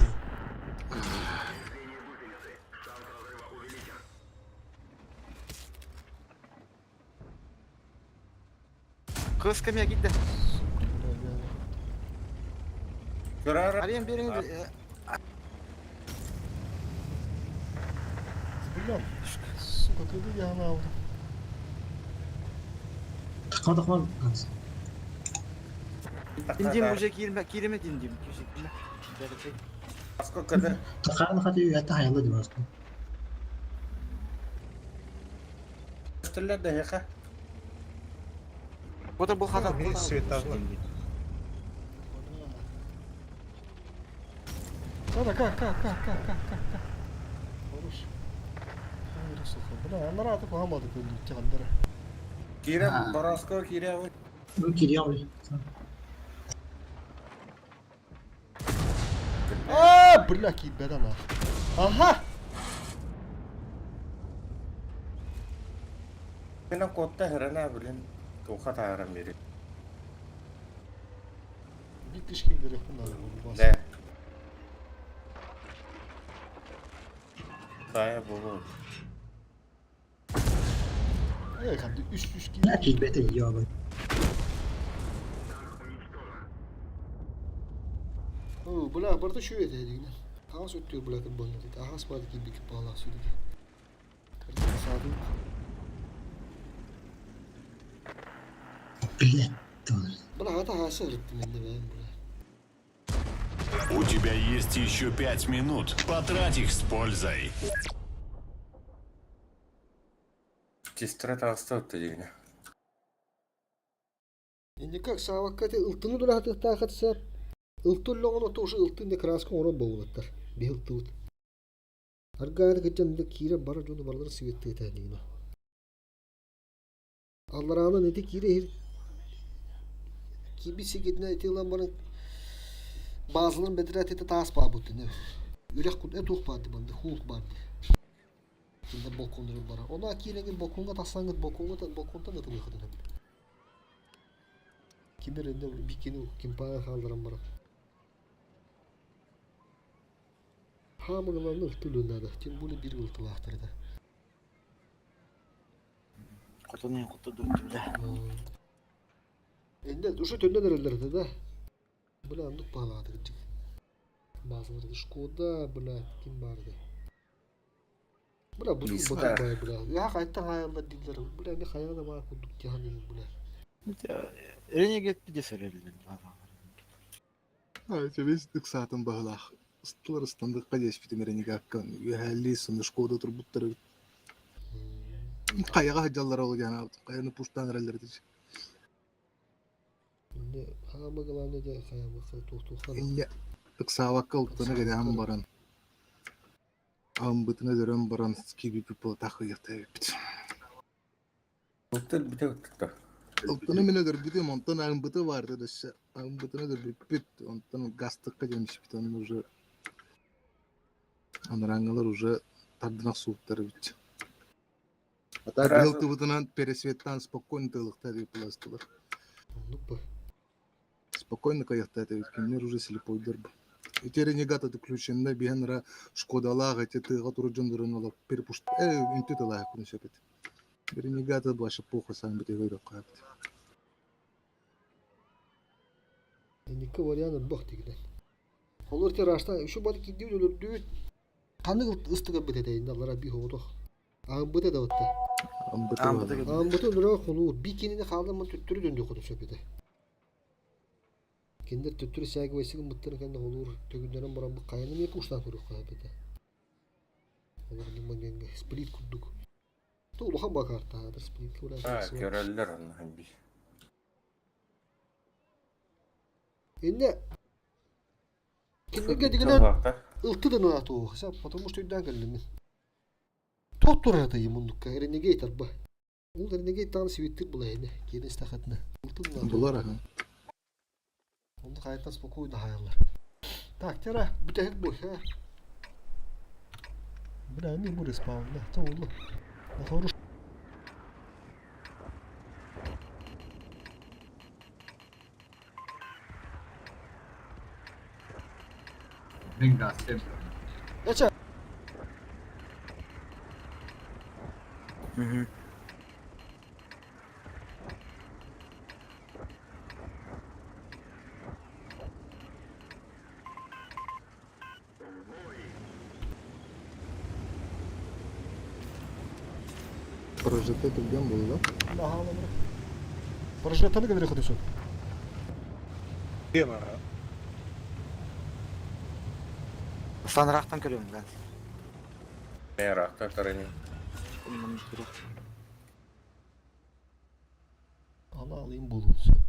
Кыз кемия киирдэ. Көрөр. Арыйан биэриҥ Бля, сука, когда я алdım. Тахма тахма. Индим уже киирмэ кииримэ индим. Сколько да? Тахарны хати үйәтті хаялы деп астым. Түллер да хеха. Бота бу хата. Да, как, как, как, как, как, как, как. Хорош. Бля, анара атып хамады көндүк тигандара. Кире Бороско кире. Кириям. А, бля, кийбедан а. Ага! Мен котта хрена блин. Тоха таарам бери. Bir тишки керек мына. Да. Тая болу. Э, кәдімгі үш үш Не кийбете ябы. О, бля, барда şu ете дегенер. Ағас өттүр бля кір болны дейді. Ағас барды ки бик бала сүдү. Кырды садым. Билет. Бля, ата хасы ырытты менде бәм бля. У тебя есть еще 5 минут. Потрать их с пользой. Тестра таҕыста дегенэ. Енді как савакка те ылтыны дура тахатса ылтыллоҕун ото уже ылтын де краска оҥорон буолуттар. Би ылтыбыт. Аргааны кытчан де киire бара жону барлары светте тәнигина. Аллараанан эти киire хир киби сигитне эти ылан барын базыларын бедират эти таас баабыт не. Үрэх кут э тух баады банды хулк баады. Кинде балкондор бара. Она кииреген балконга тасаңыт балконга балконтан ытылы хытын. Кимер энде бикини кимпага хаалдаран бара. Хаамыгаларны ылтылыынады. Тем более бир ылтылаахтарда. Хотун хоту дукту бля. Энде уже төннөн эрелерде да. Бля, андык баалаады кырдьык. Базаларды Шкода, бля, ким барды. Бля, бу Миста. бу бля. Я кайттан хаялдар дилер. Бля, мен хаяла бар курдук тихан бля. Ренегет десерелден. Весь ыксаатын баһылаах. Ыстылар ыстандыкка деспитим ренегаккан. Үһәлли сыны Шкода турбуттары. Каяга жаллар ол жана каяны пуштан эрелер дич. Инде хаама главное да хаяма тухтухан. Инне ыксаабакка ылтыны гедээн баран. Амбытына дөрөн баран киби пипл тахыйыхта бит. Ылтыл бүтэ ыттыкта. Ылтыны мен өдөрбүтүм, онтон амбыты барды дөссө. Амбытына өдөрбүппүт, онтон гастыкка жемишпит, onun уже анараңылар уже тардынак сууттары бит. А так Сразу- ылтыбытынан пересветтан спокойно тылыкта деп пластылар. Ну бы. Спокойно каяхта это кинер уже слепойдыр. Эти ренегаты включены бихенра Шкодалага эти тыга туржондорун олар перепушт үнтү тылаа күнү сөпет. Ренегаты башы похуй сам бит өйрөп кайт. Эникке вариант бох дегенен. Олор те рашта şu бады кидди өлөрдү. Каны ыстыга битет инде алара би хоодох. Амбыты да бытты. Амбыты Амбыты бар. Амбыты өлөрө холу бикинини хаалымын түттүрү дөндү ходу сөпеде. Киндер түттүрү сәги вайсыгын мыттырын кенде холур төгүндөрөн баран бу кайны ме пуштан көрүк кайбеде. Олор нимангенге сплит курдук. Ту улахан бакарта, хадыр сплит ула. А, көрөллөр онна би. Инде киндерге дегенен ылтыдан атуу, потому что үйдөн келдим. Тот турата емундукка Renegade арба. Ол Renegade тагын светтир була эне, кенес тахатына. Ылтыдан Булар аха. Онда кайта спокойно хаялар. Так, тера бүтәһик бу, ха. Бля, они были спаун, да, то улу. Хорош. Мин гастым. Эче. Угу. Прожитый түргэн буолла. Наһаа Прожитаны говори ходу сон. Руслан рахтан көрөм газ. Мен рахта тарани. Ана алайын болуун сөп.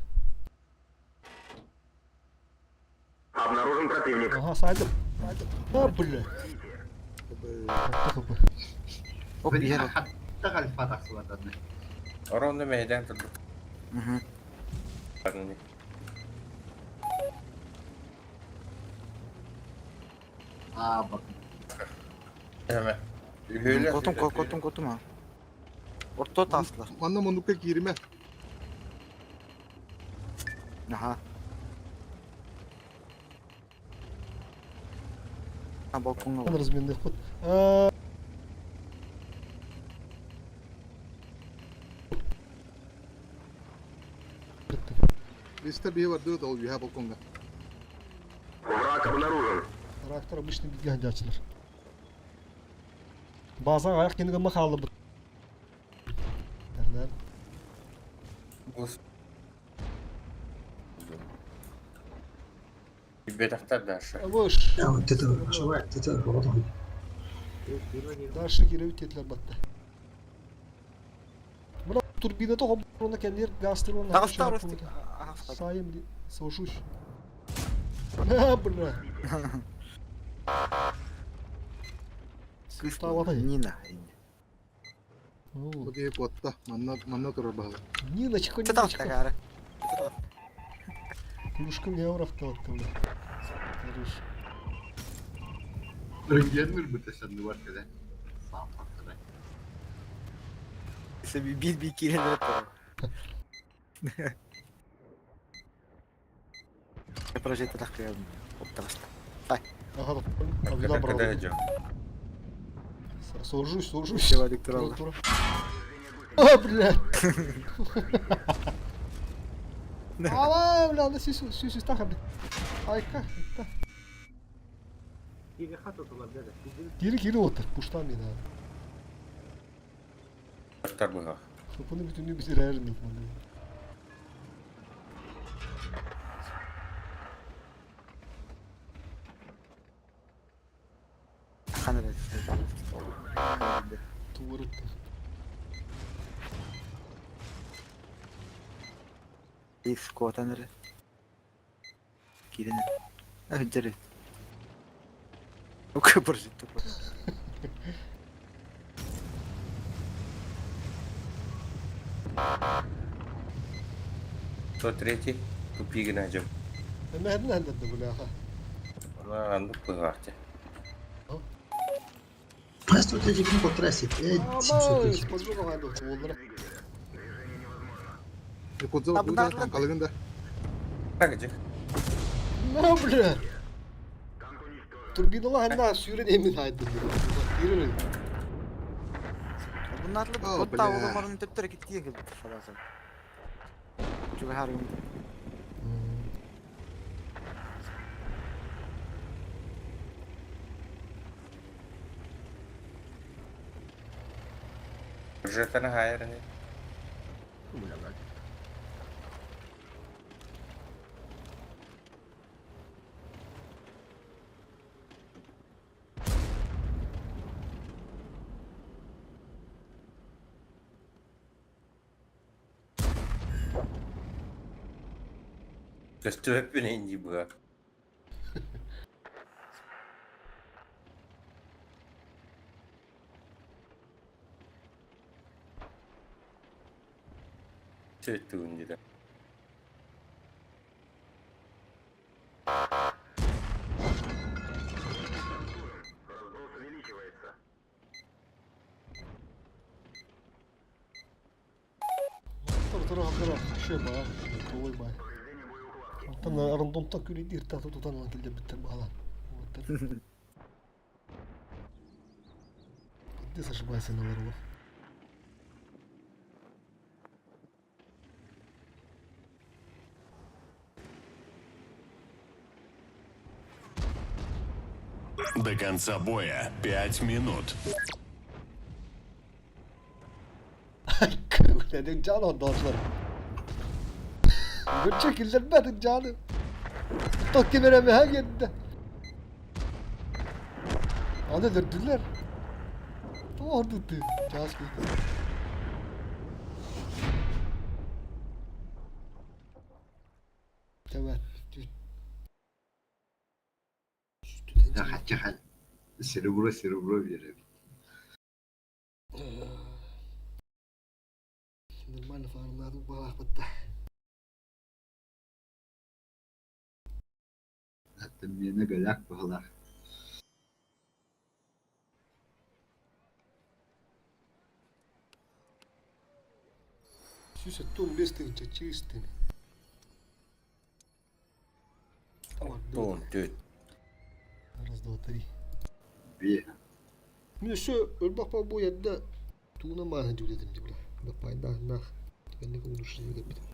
Обнаружен противник. Ага, сайдым. А, бля. Хп. Оп, иһэр. Хатта кальфа тахсыбатаны. Оронду мейден турду. Угу. Тарани. Аа бак. Эме. Үһүлэ. Котум, котум, котум а. Орто таслар. Манна муннукка кииримэ. Аха. А балконга Он разменный ход. Листа бии бардыбыт ол үһэ балкоҥҥа. Враг обнаружен. Трактор обычный бигәндәчилер. База аяк кениге махалы бу. Дәрдәр. Гос. Бетахтар дальше. Бош. Я вот это, шабай, это, вот он. Дальше кире үтетлер батты. Мына турбина то оны кәнер гастыр оны. Тагыстар Рустик. Сайым сошуш. А, бля. Тавата. Нина. Бу киһи куотта. Манна манна турар баһылык. Ниночка, Це там Ниночка. тагары. Клюшкам евро в бля. Хорош. Рентген мир сенди бар кеде. Сам фактыда. Бир бир кирелер Прожекта так кыялым. Оптагаста. Ага, Авила брал. Когда идем? Сложусь, сложусь. Чего, Виктор? А, бля. Ала, бля, анда сүйсү сүйсү таха, бля. Айка, это. Кири кири отыр, пуштан мен. Тар быга. Хыпыны бүтүнү битирерин. Ханыр. Туырып. Ис котаныр. Кирен. Әҗәре. Ока прожекта. Кто третий? Тупи гнадем. Мәдин әндәді, бля, аха. Она андык быгахте. Просто вот эти по трассе 5, Ама, 703. поджога ванды, олдыра. Якудза бу да танкалыгын да. Так, где? На, бля. Турбинала ханна сүйрен эмин хайды. Кири. Bunlarla О, котта бля. oğlum төптөр киттиге келди фаласа. Чуга харым. Жетана хайрни. Көстөбөппүн инди быга. Сөттүгүн диде. Разброс увеличивается. Тура тура вообще баа, толой бай. Онтон рандомтан күлүдиир тахта тутан ылан киллэрбиттэр баалаан. Где ошибайся на воров? До конца боя 5 минут. Дьаан ордоочулар. Гүрчэ киллэрбэтин дьааны. Ток кимэрэмэһэ генде. Аны өлөрдүлэр. Тоҕо ордутту? Чаас кийди. Тэбэт. Хачча серебро серебро биэрэбит. Нормально фармнаадык баалаахпыт да. Аттан миэнэ голяк баһылаах. 175 тыһыынча чистыми. Туон түт. Раз, два, три. Бие. Мин өссө өлбөх бу эрдэ тууна мааһын дьүүлэтим дьүлэ. Баппайдаах түгэнник улушуну кэппитим.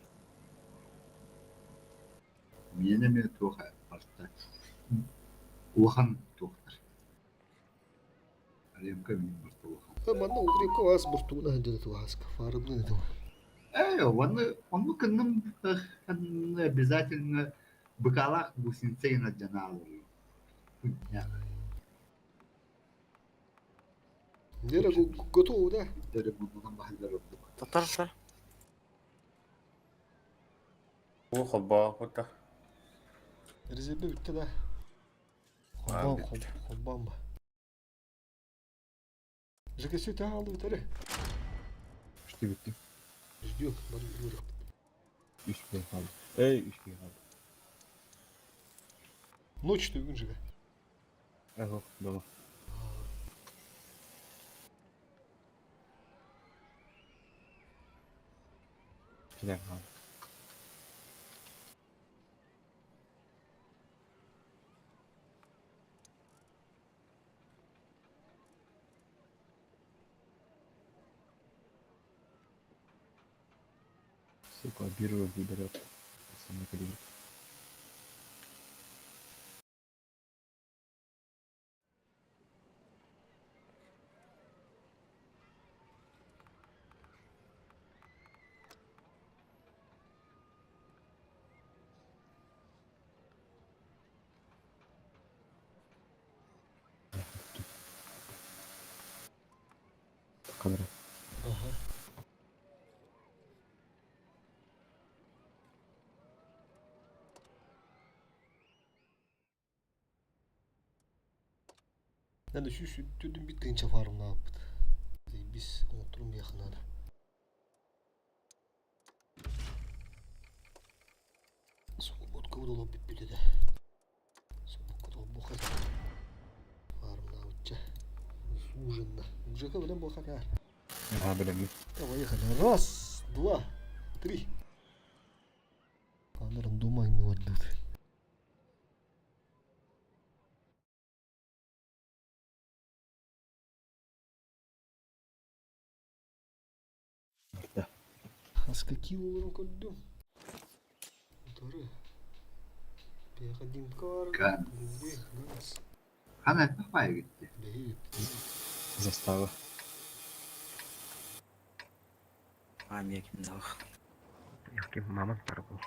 Миэнэ эмиэ туох барта улахан туохтар. Ремка мин барта улахан. Манна укрепка вас бортугуна сылдьан туһааска фарыбын этим. Э, оны онну кынным обязательно быкалаах гусеница гына Лера готова, да? Татар сар. Бу холбоохута. Резерве бүттэ да. Холбоон, холбоон ба. ЖКС төһө алды бүтәре? Үште бүттү. Ждем, бары үлүрек. Үш киһи хаалла. Эй, үш киһи хаалла. Ночь бүгүн ЖК. Эх, дома. Килэн хаалла. Сука, биржу выберет. Самый калибр. Камера. Ага. Yani şu şu düdüm bir tınça varım ne yaptı? Biz oturum yakınada. Soğuk dolap bir de. Soğuk dolap bu kadar. Varım ne yapacak? Ужинно. ЖК білем бұл қақар. Ага, білемін. Поехали. Раз, два, три. Аны рандома не отдут. Да. Аска кило көрдүм. Второй. Переходим кар. Ганс. Ганс. Хана папай gitti. Бей. Застава. А, мен кимдах. Маман таргу.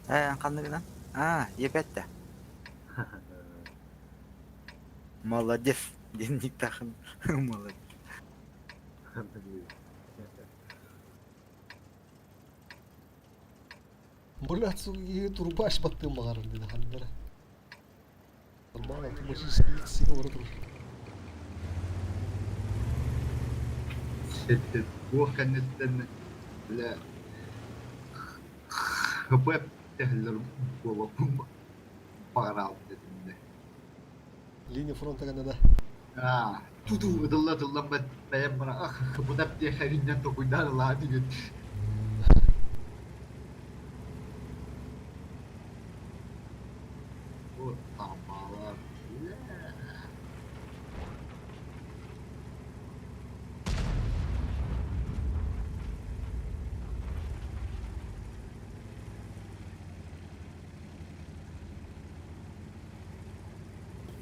Э, қандай гына? А, епетті. Молодец. Денник тахын. Молодец. Блядь, сука, турбаш баттым мағарым деді хандара. Нормально, ты можешь сига барып Туох кэнниттэн бile ХП тэһэллэр буола баҕараал дэтиннэ. Линия фронта гана да. Аа, туту ытылла ытыллан бэйэм бара ах бутап диэхэ иннэн токуйдаан ылаа дигин. Вот тамалар.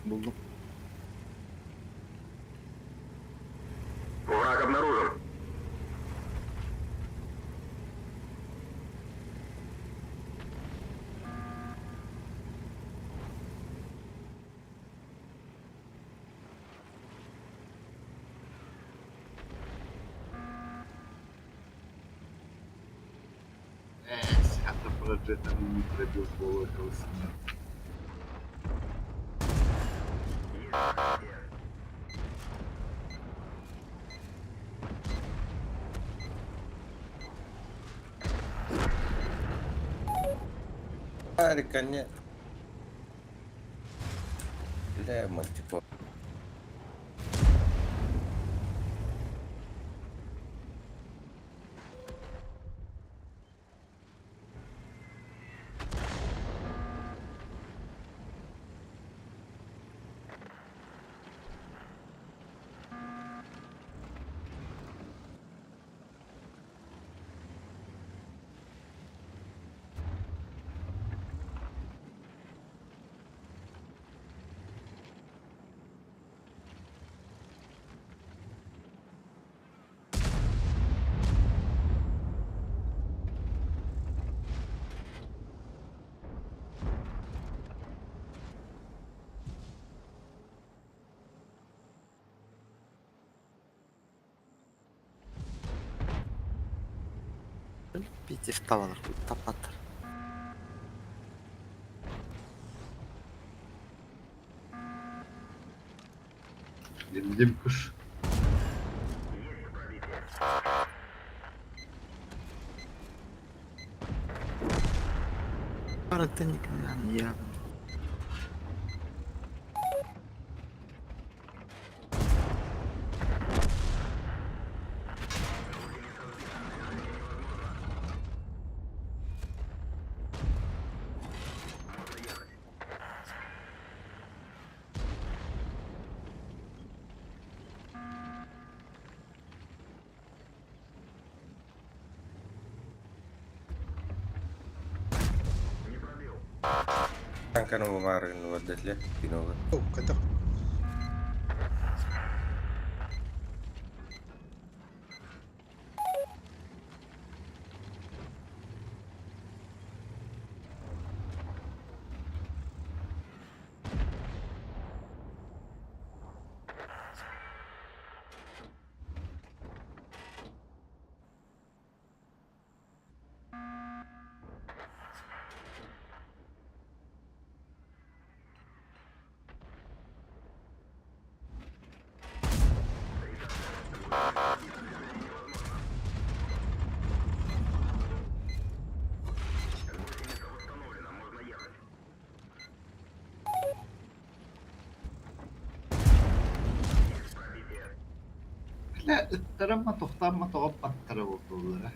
Булдум. Враг обнаружен. Э, сята прожита не пробил голову Арика нет. Бля, мальчик. Питер табалар, таппаттар. Дим кыш. Я. Танканы бумарыгын вадетле, кинога. О, кайтак. Бля, ыттарама тохтамма тоҕоп баттара буоллулара.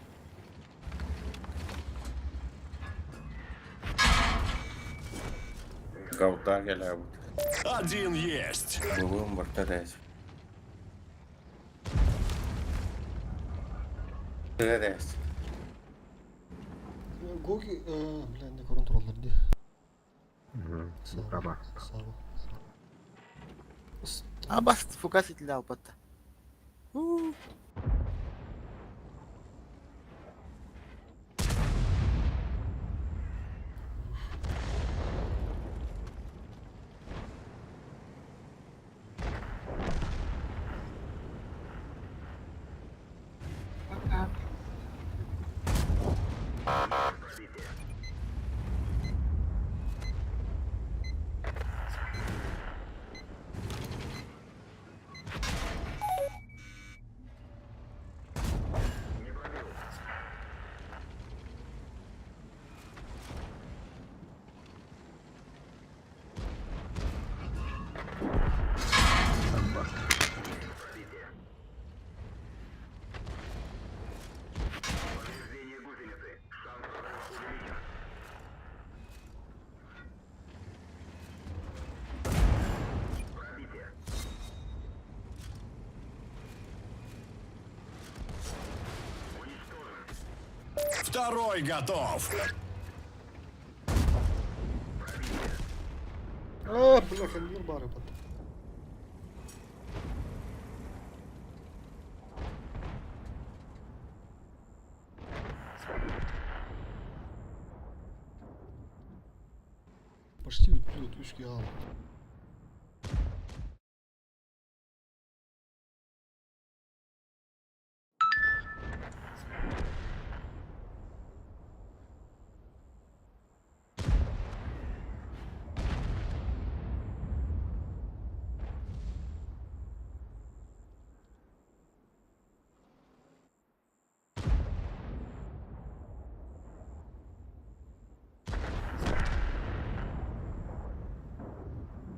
Гауда келебут. Один есть. Бүгін барта дәс. Дәс. Гоги, бля, не көрөн тураллар дии. Таба. Саба. Абас фукас итиле албатта. Пока. Второй готов. А, бляха, не бары потом. Почти тут узкий ал.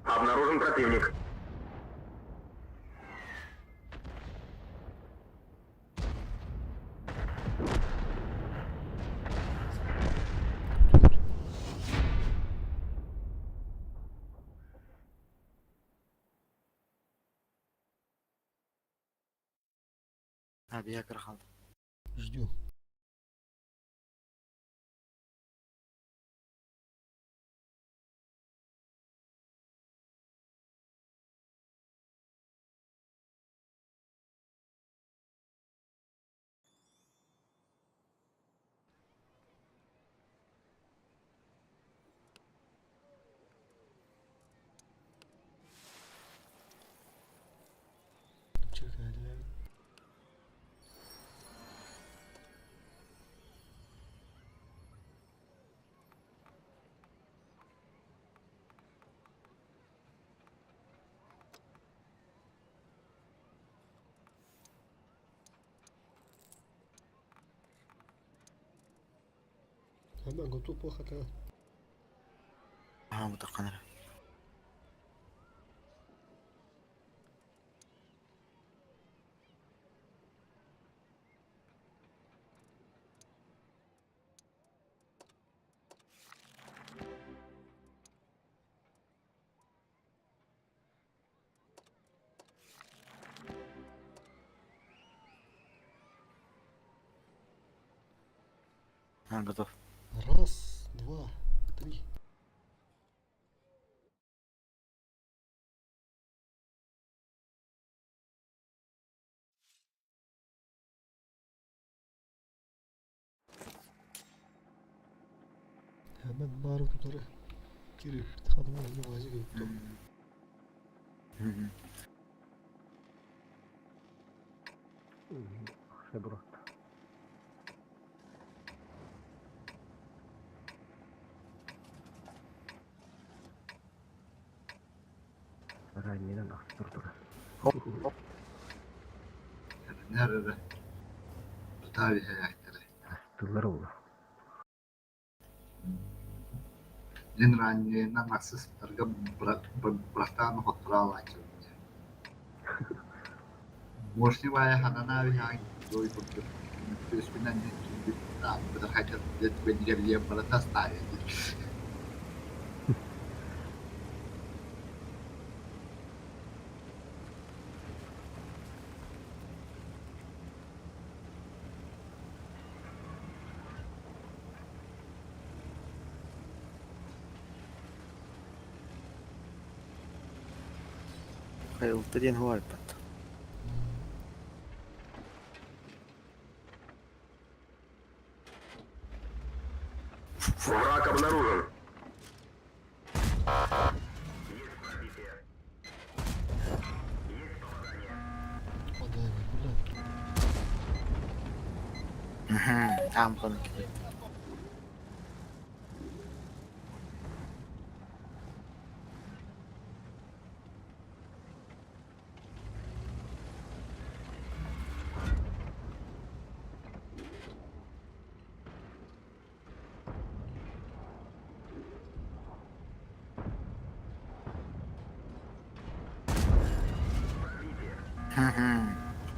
Обнаружен противник. Abi yakar kaldı. Ждем. Чекай, Hemen готов плохо Аа мутакканара. А, готов. Раз, два, три. Hemen mağara tutarı girip hanımın yuvacı gibi. Хеброт. Раннинан ахтыр тура. Nerede? Tutar hayatları. Тыллар олла. Дин раннина насыстарга братан хотралачы. Мощный ханана вихайн дой куртур. Түспүнэн быдар хотел бенигер барата ставить. Хайылты диэн хуайпат. Враг обнаружен. Попадание, бля. Аам канык.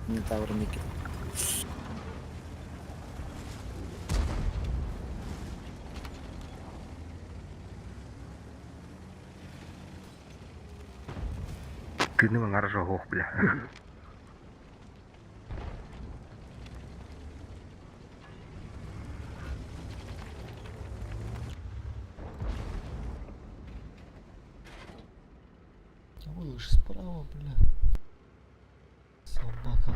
Минотавр Микки. Тыыным аҥара соһуох бля. Вон лишь справа, бля. Собака.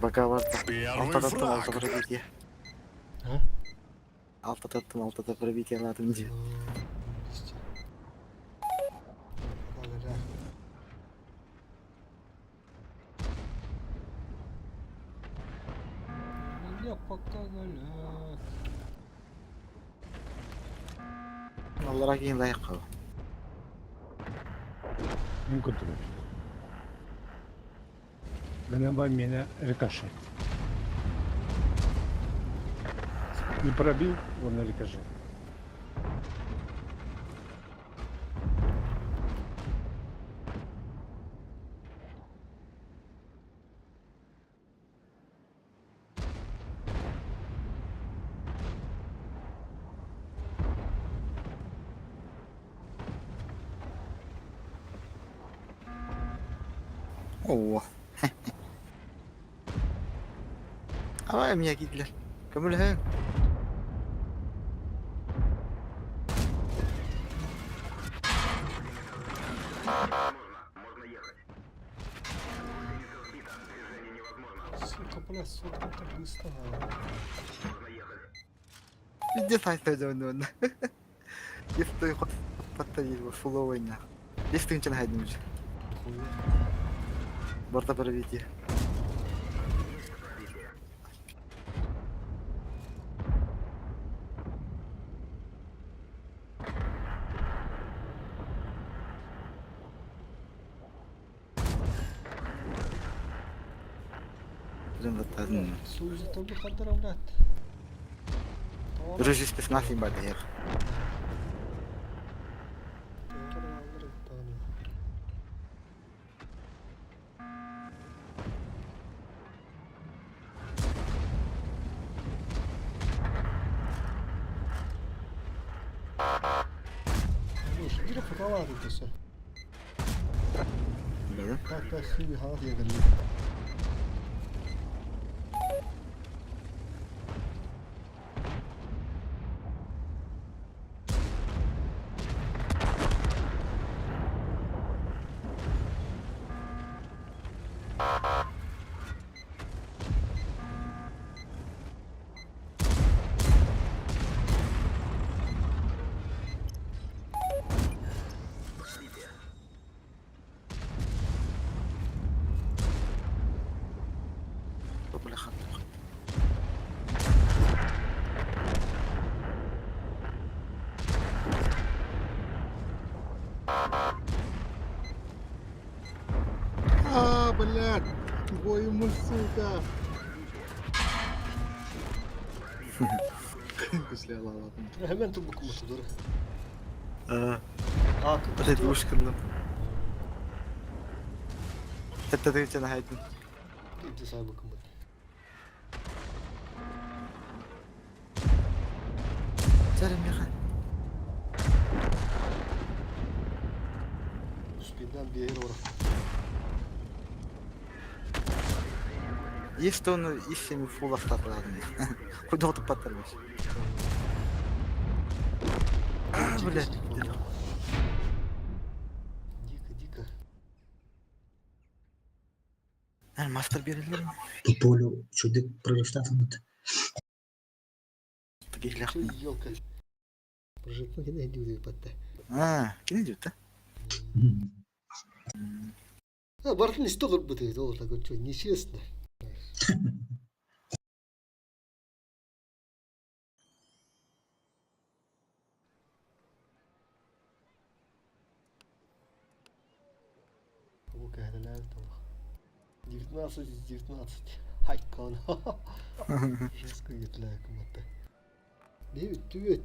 Пока барда. Первый Алтататтым фраг. алта пробитие. А? Алтататтым алтата пробитие ладым дии. Меня пока голяк. Аллара кийин лайык кал. Мин курдук. Гына меня рикошет. Не пробил, он на рикошет. Оо. Ава эмиэ киирдилэр. Көмөлөһүҥ. Сука, бля, сотка так быстро. Везде сайта дьоннуонна. Если паттайыр фуловойна. Если тынчан хайдым уже. Борта пробитие. Сузитовы поздравлять. Дружи спецназ им бадыр. Да? Так, так, синий халат я говорю. Бля, А, блядь! Твою мать, сука! Після ладно. Hemen tubuk mutludur. Аа, А, вот это уж кырдым. Это ты тебя хайдын. Ты сам букмут. Сәрем яхан. Спиндан bir ora. Есть он и семи фулов татладым. Куда ты паттырмыш? А, блядь. Дико, дико. Мастер берилер. По полю чудик прорывтафымыт. Таких лях. Чё, елка. Прожитно не найду патта. А, кини идет, да? А, Бартын не стол работает, ол такой, что, нечестно. 19 из 19. Хайкон. Жестко гитлээкиматта. Биһи бүттүбүт.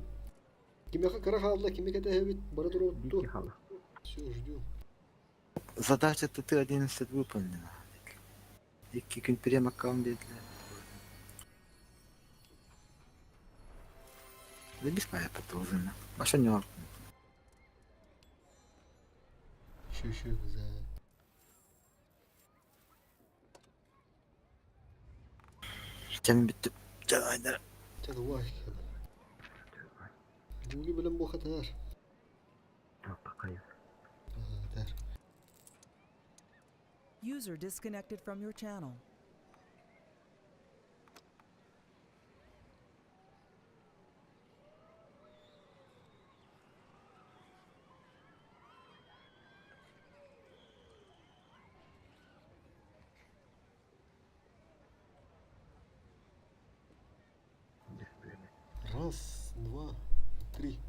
Кимиэхэ кыра хаалла, кими кэтэһэбит, бара туруотту. Все, ждем. Задача ТТ-11 выполнена. Икки күн прем-аккаунт биэрдилэр. Забись моя продолжена. Маша не Еще, еще, за... Чэм бүттүм. Чэ, Чэ, давай. Бүгүн билэн буохатаар. Тар. User disconnected from your channel. Раз, два, три.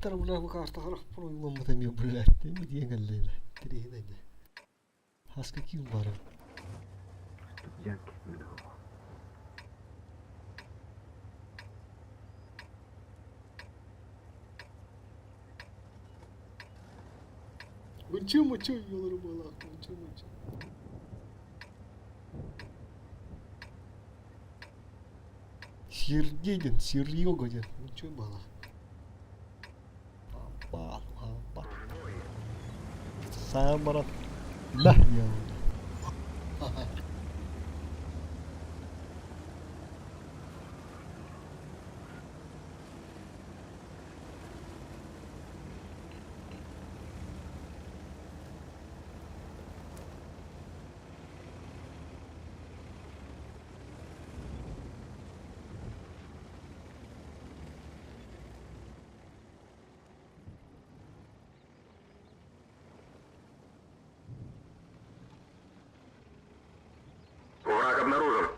Тара бля бу карта харах ойуламмыт эмиэ блядь эмиэ диэн кэллиэлэ тириһинэйдэ хаска киил бара Мынчы мынчы йолары буолаах мынчы мынчы Сергей диэн Серега диэн мынчы буолаах Саамара да Враг обнаружен.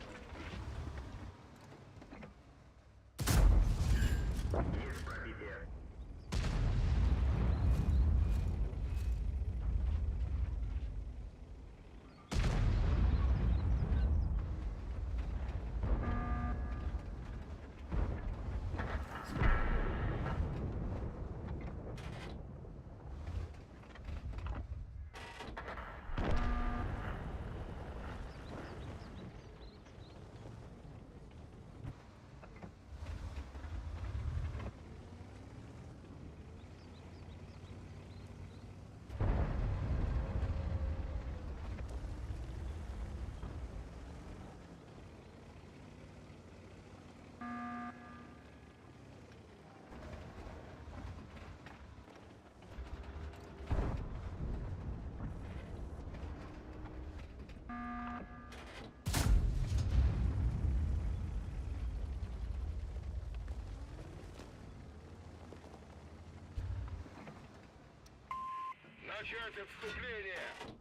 Начать отступление!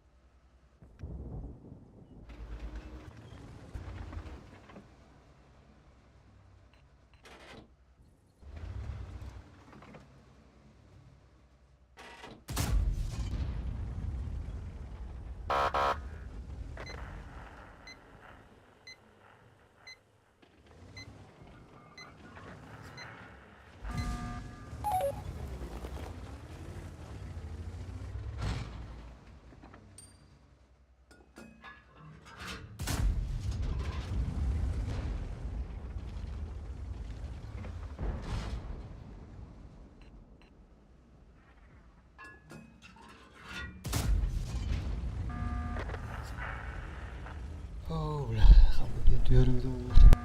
Оо бля ханна диэн түһэрбит буоллар.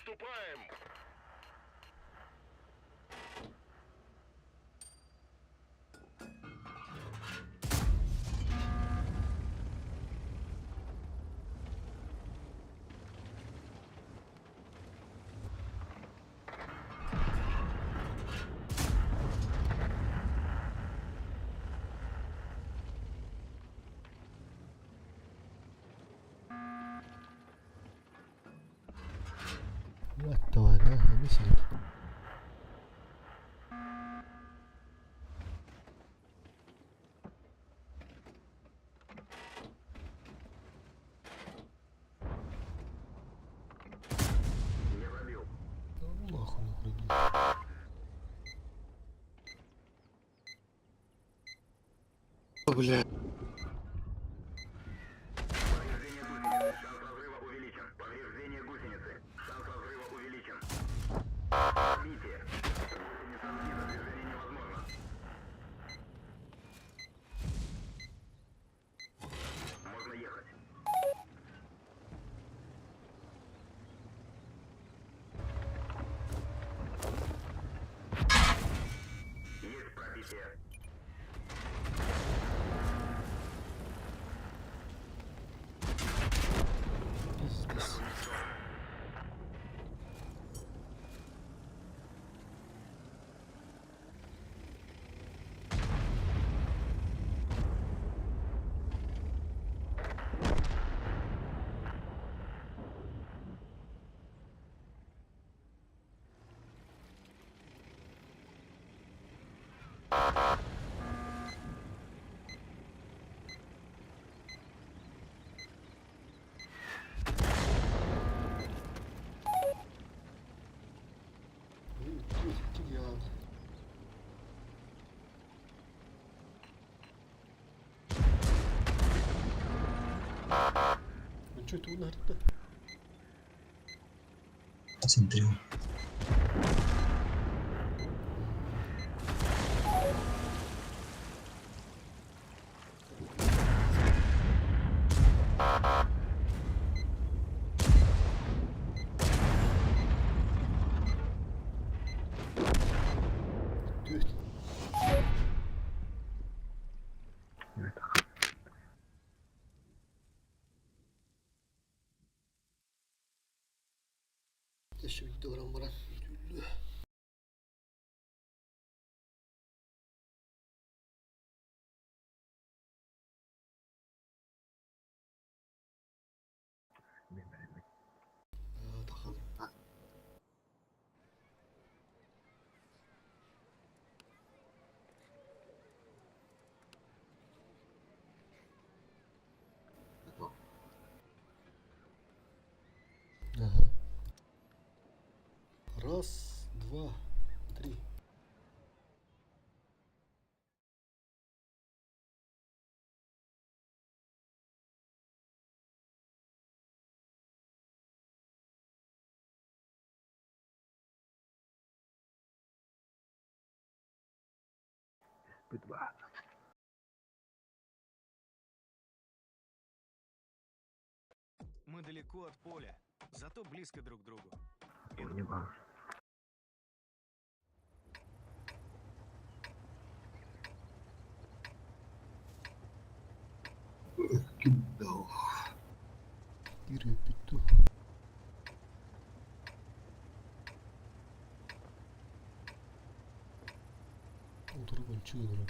Отступаем! Давай, да, эмиэ силик. Ну нахуй нахуй. Бля. Шанс разрыва увеличен. Повреждение гусеницы. Шанс разрыва увеличен. Пробитие. Гусеница сбита. Движение невозможно. Можно ехать. Есть пробитие. Пиздец. Кидиан. Ну что это ударит-то? Центрион. Түһ. Өссө биирдэ баран баран түллүө. Тахан. Ага. Раз, два, три. Два. Мы далеко от поля, зато близко друг к другу. Не важно. Кидал. Кире петух. Утырган чыгыры.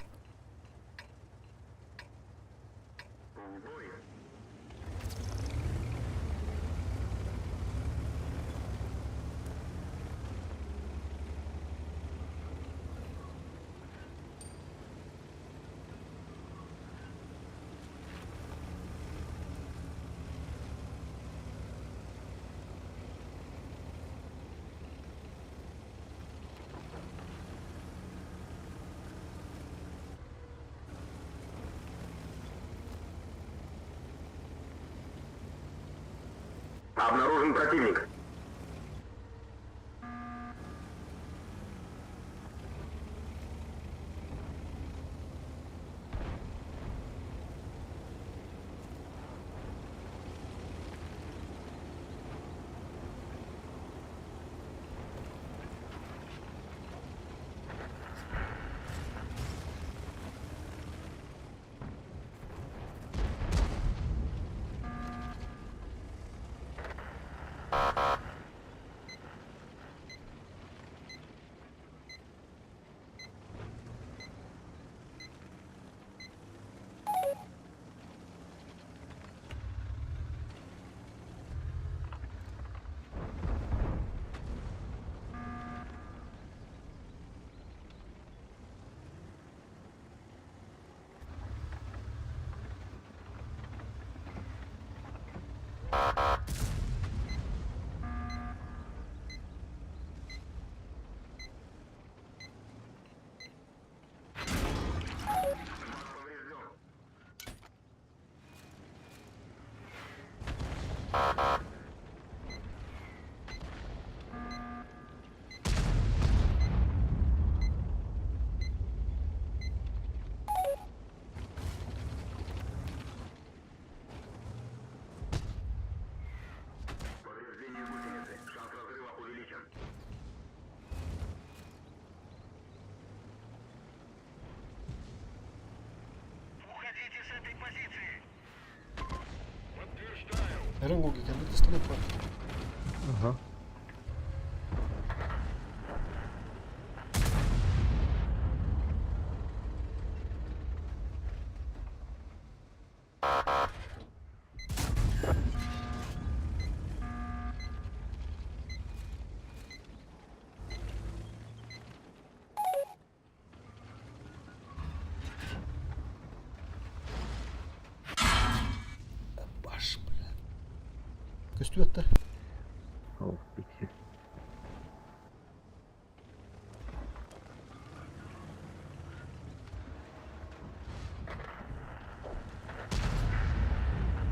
Обнаружен противник. Эренгоги кэлбит пистолет бар. Ага. Баш, бля. Көстүбэт да? Ол пиксель.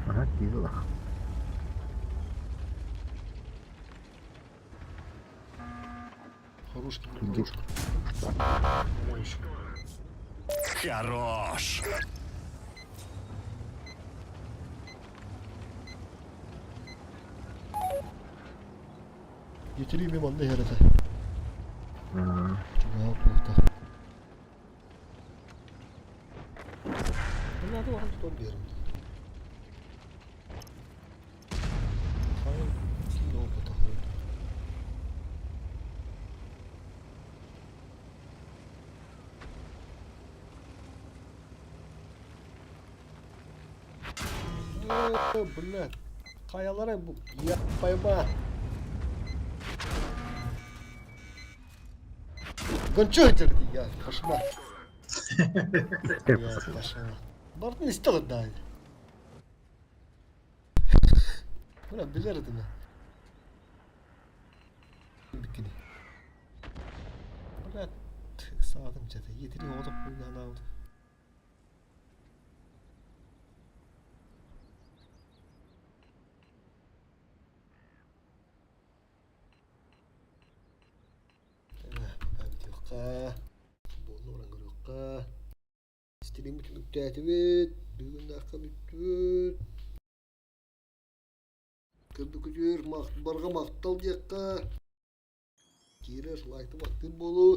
Ага, киилах. Хорош, хорош. Хорош! Getireyim манна иһэр этэ. Чугаһа туохта. Bunlarda bakalım tutan bir yerim. Kim de o Бля, хайалара бу я пойма. Гончо я пошла. Я пошла. Бартын исте да. Бля, билер этим. Бикини. Бля, саатым чете. Етiri оғып қойған ауды. Бүтүөххэ. Буолну баран көрүөххэ. Стриммит түмүктээтибит. Бүгүн аахха бүттүбүт. Көрбүкүтүөр барҕа махтал диэххэ. Киирэр лайкты баттыыр буолуу.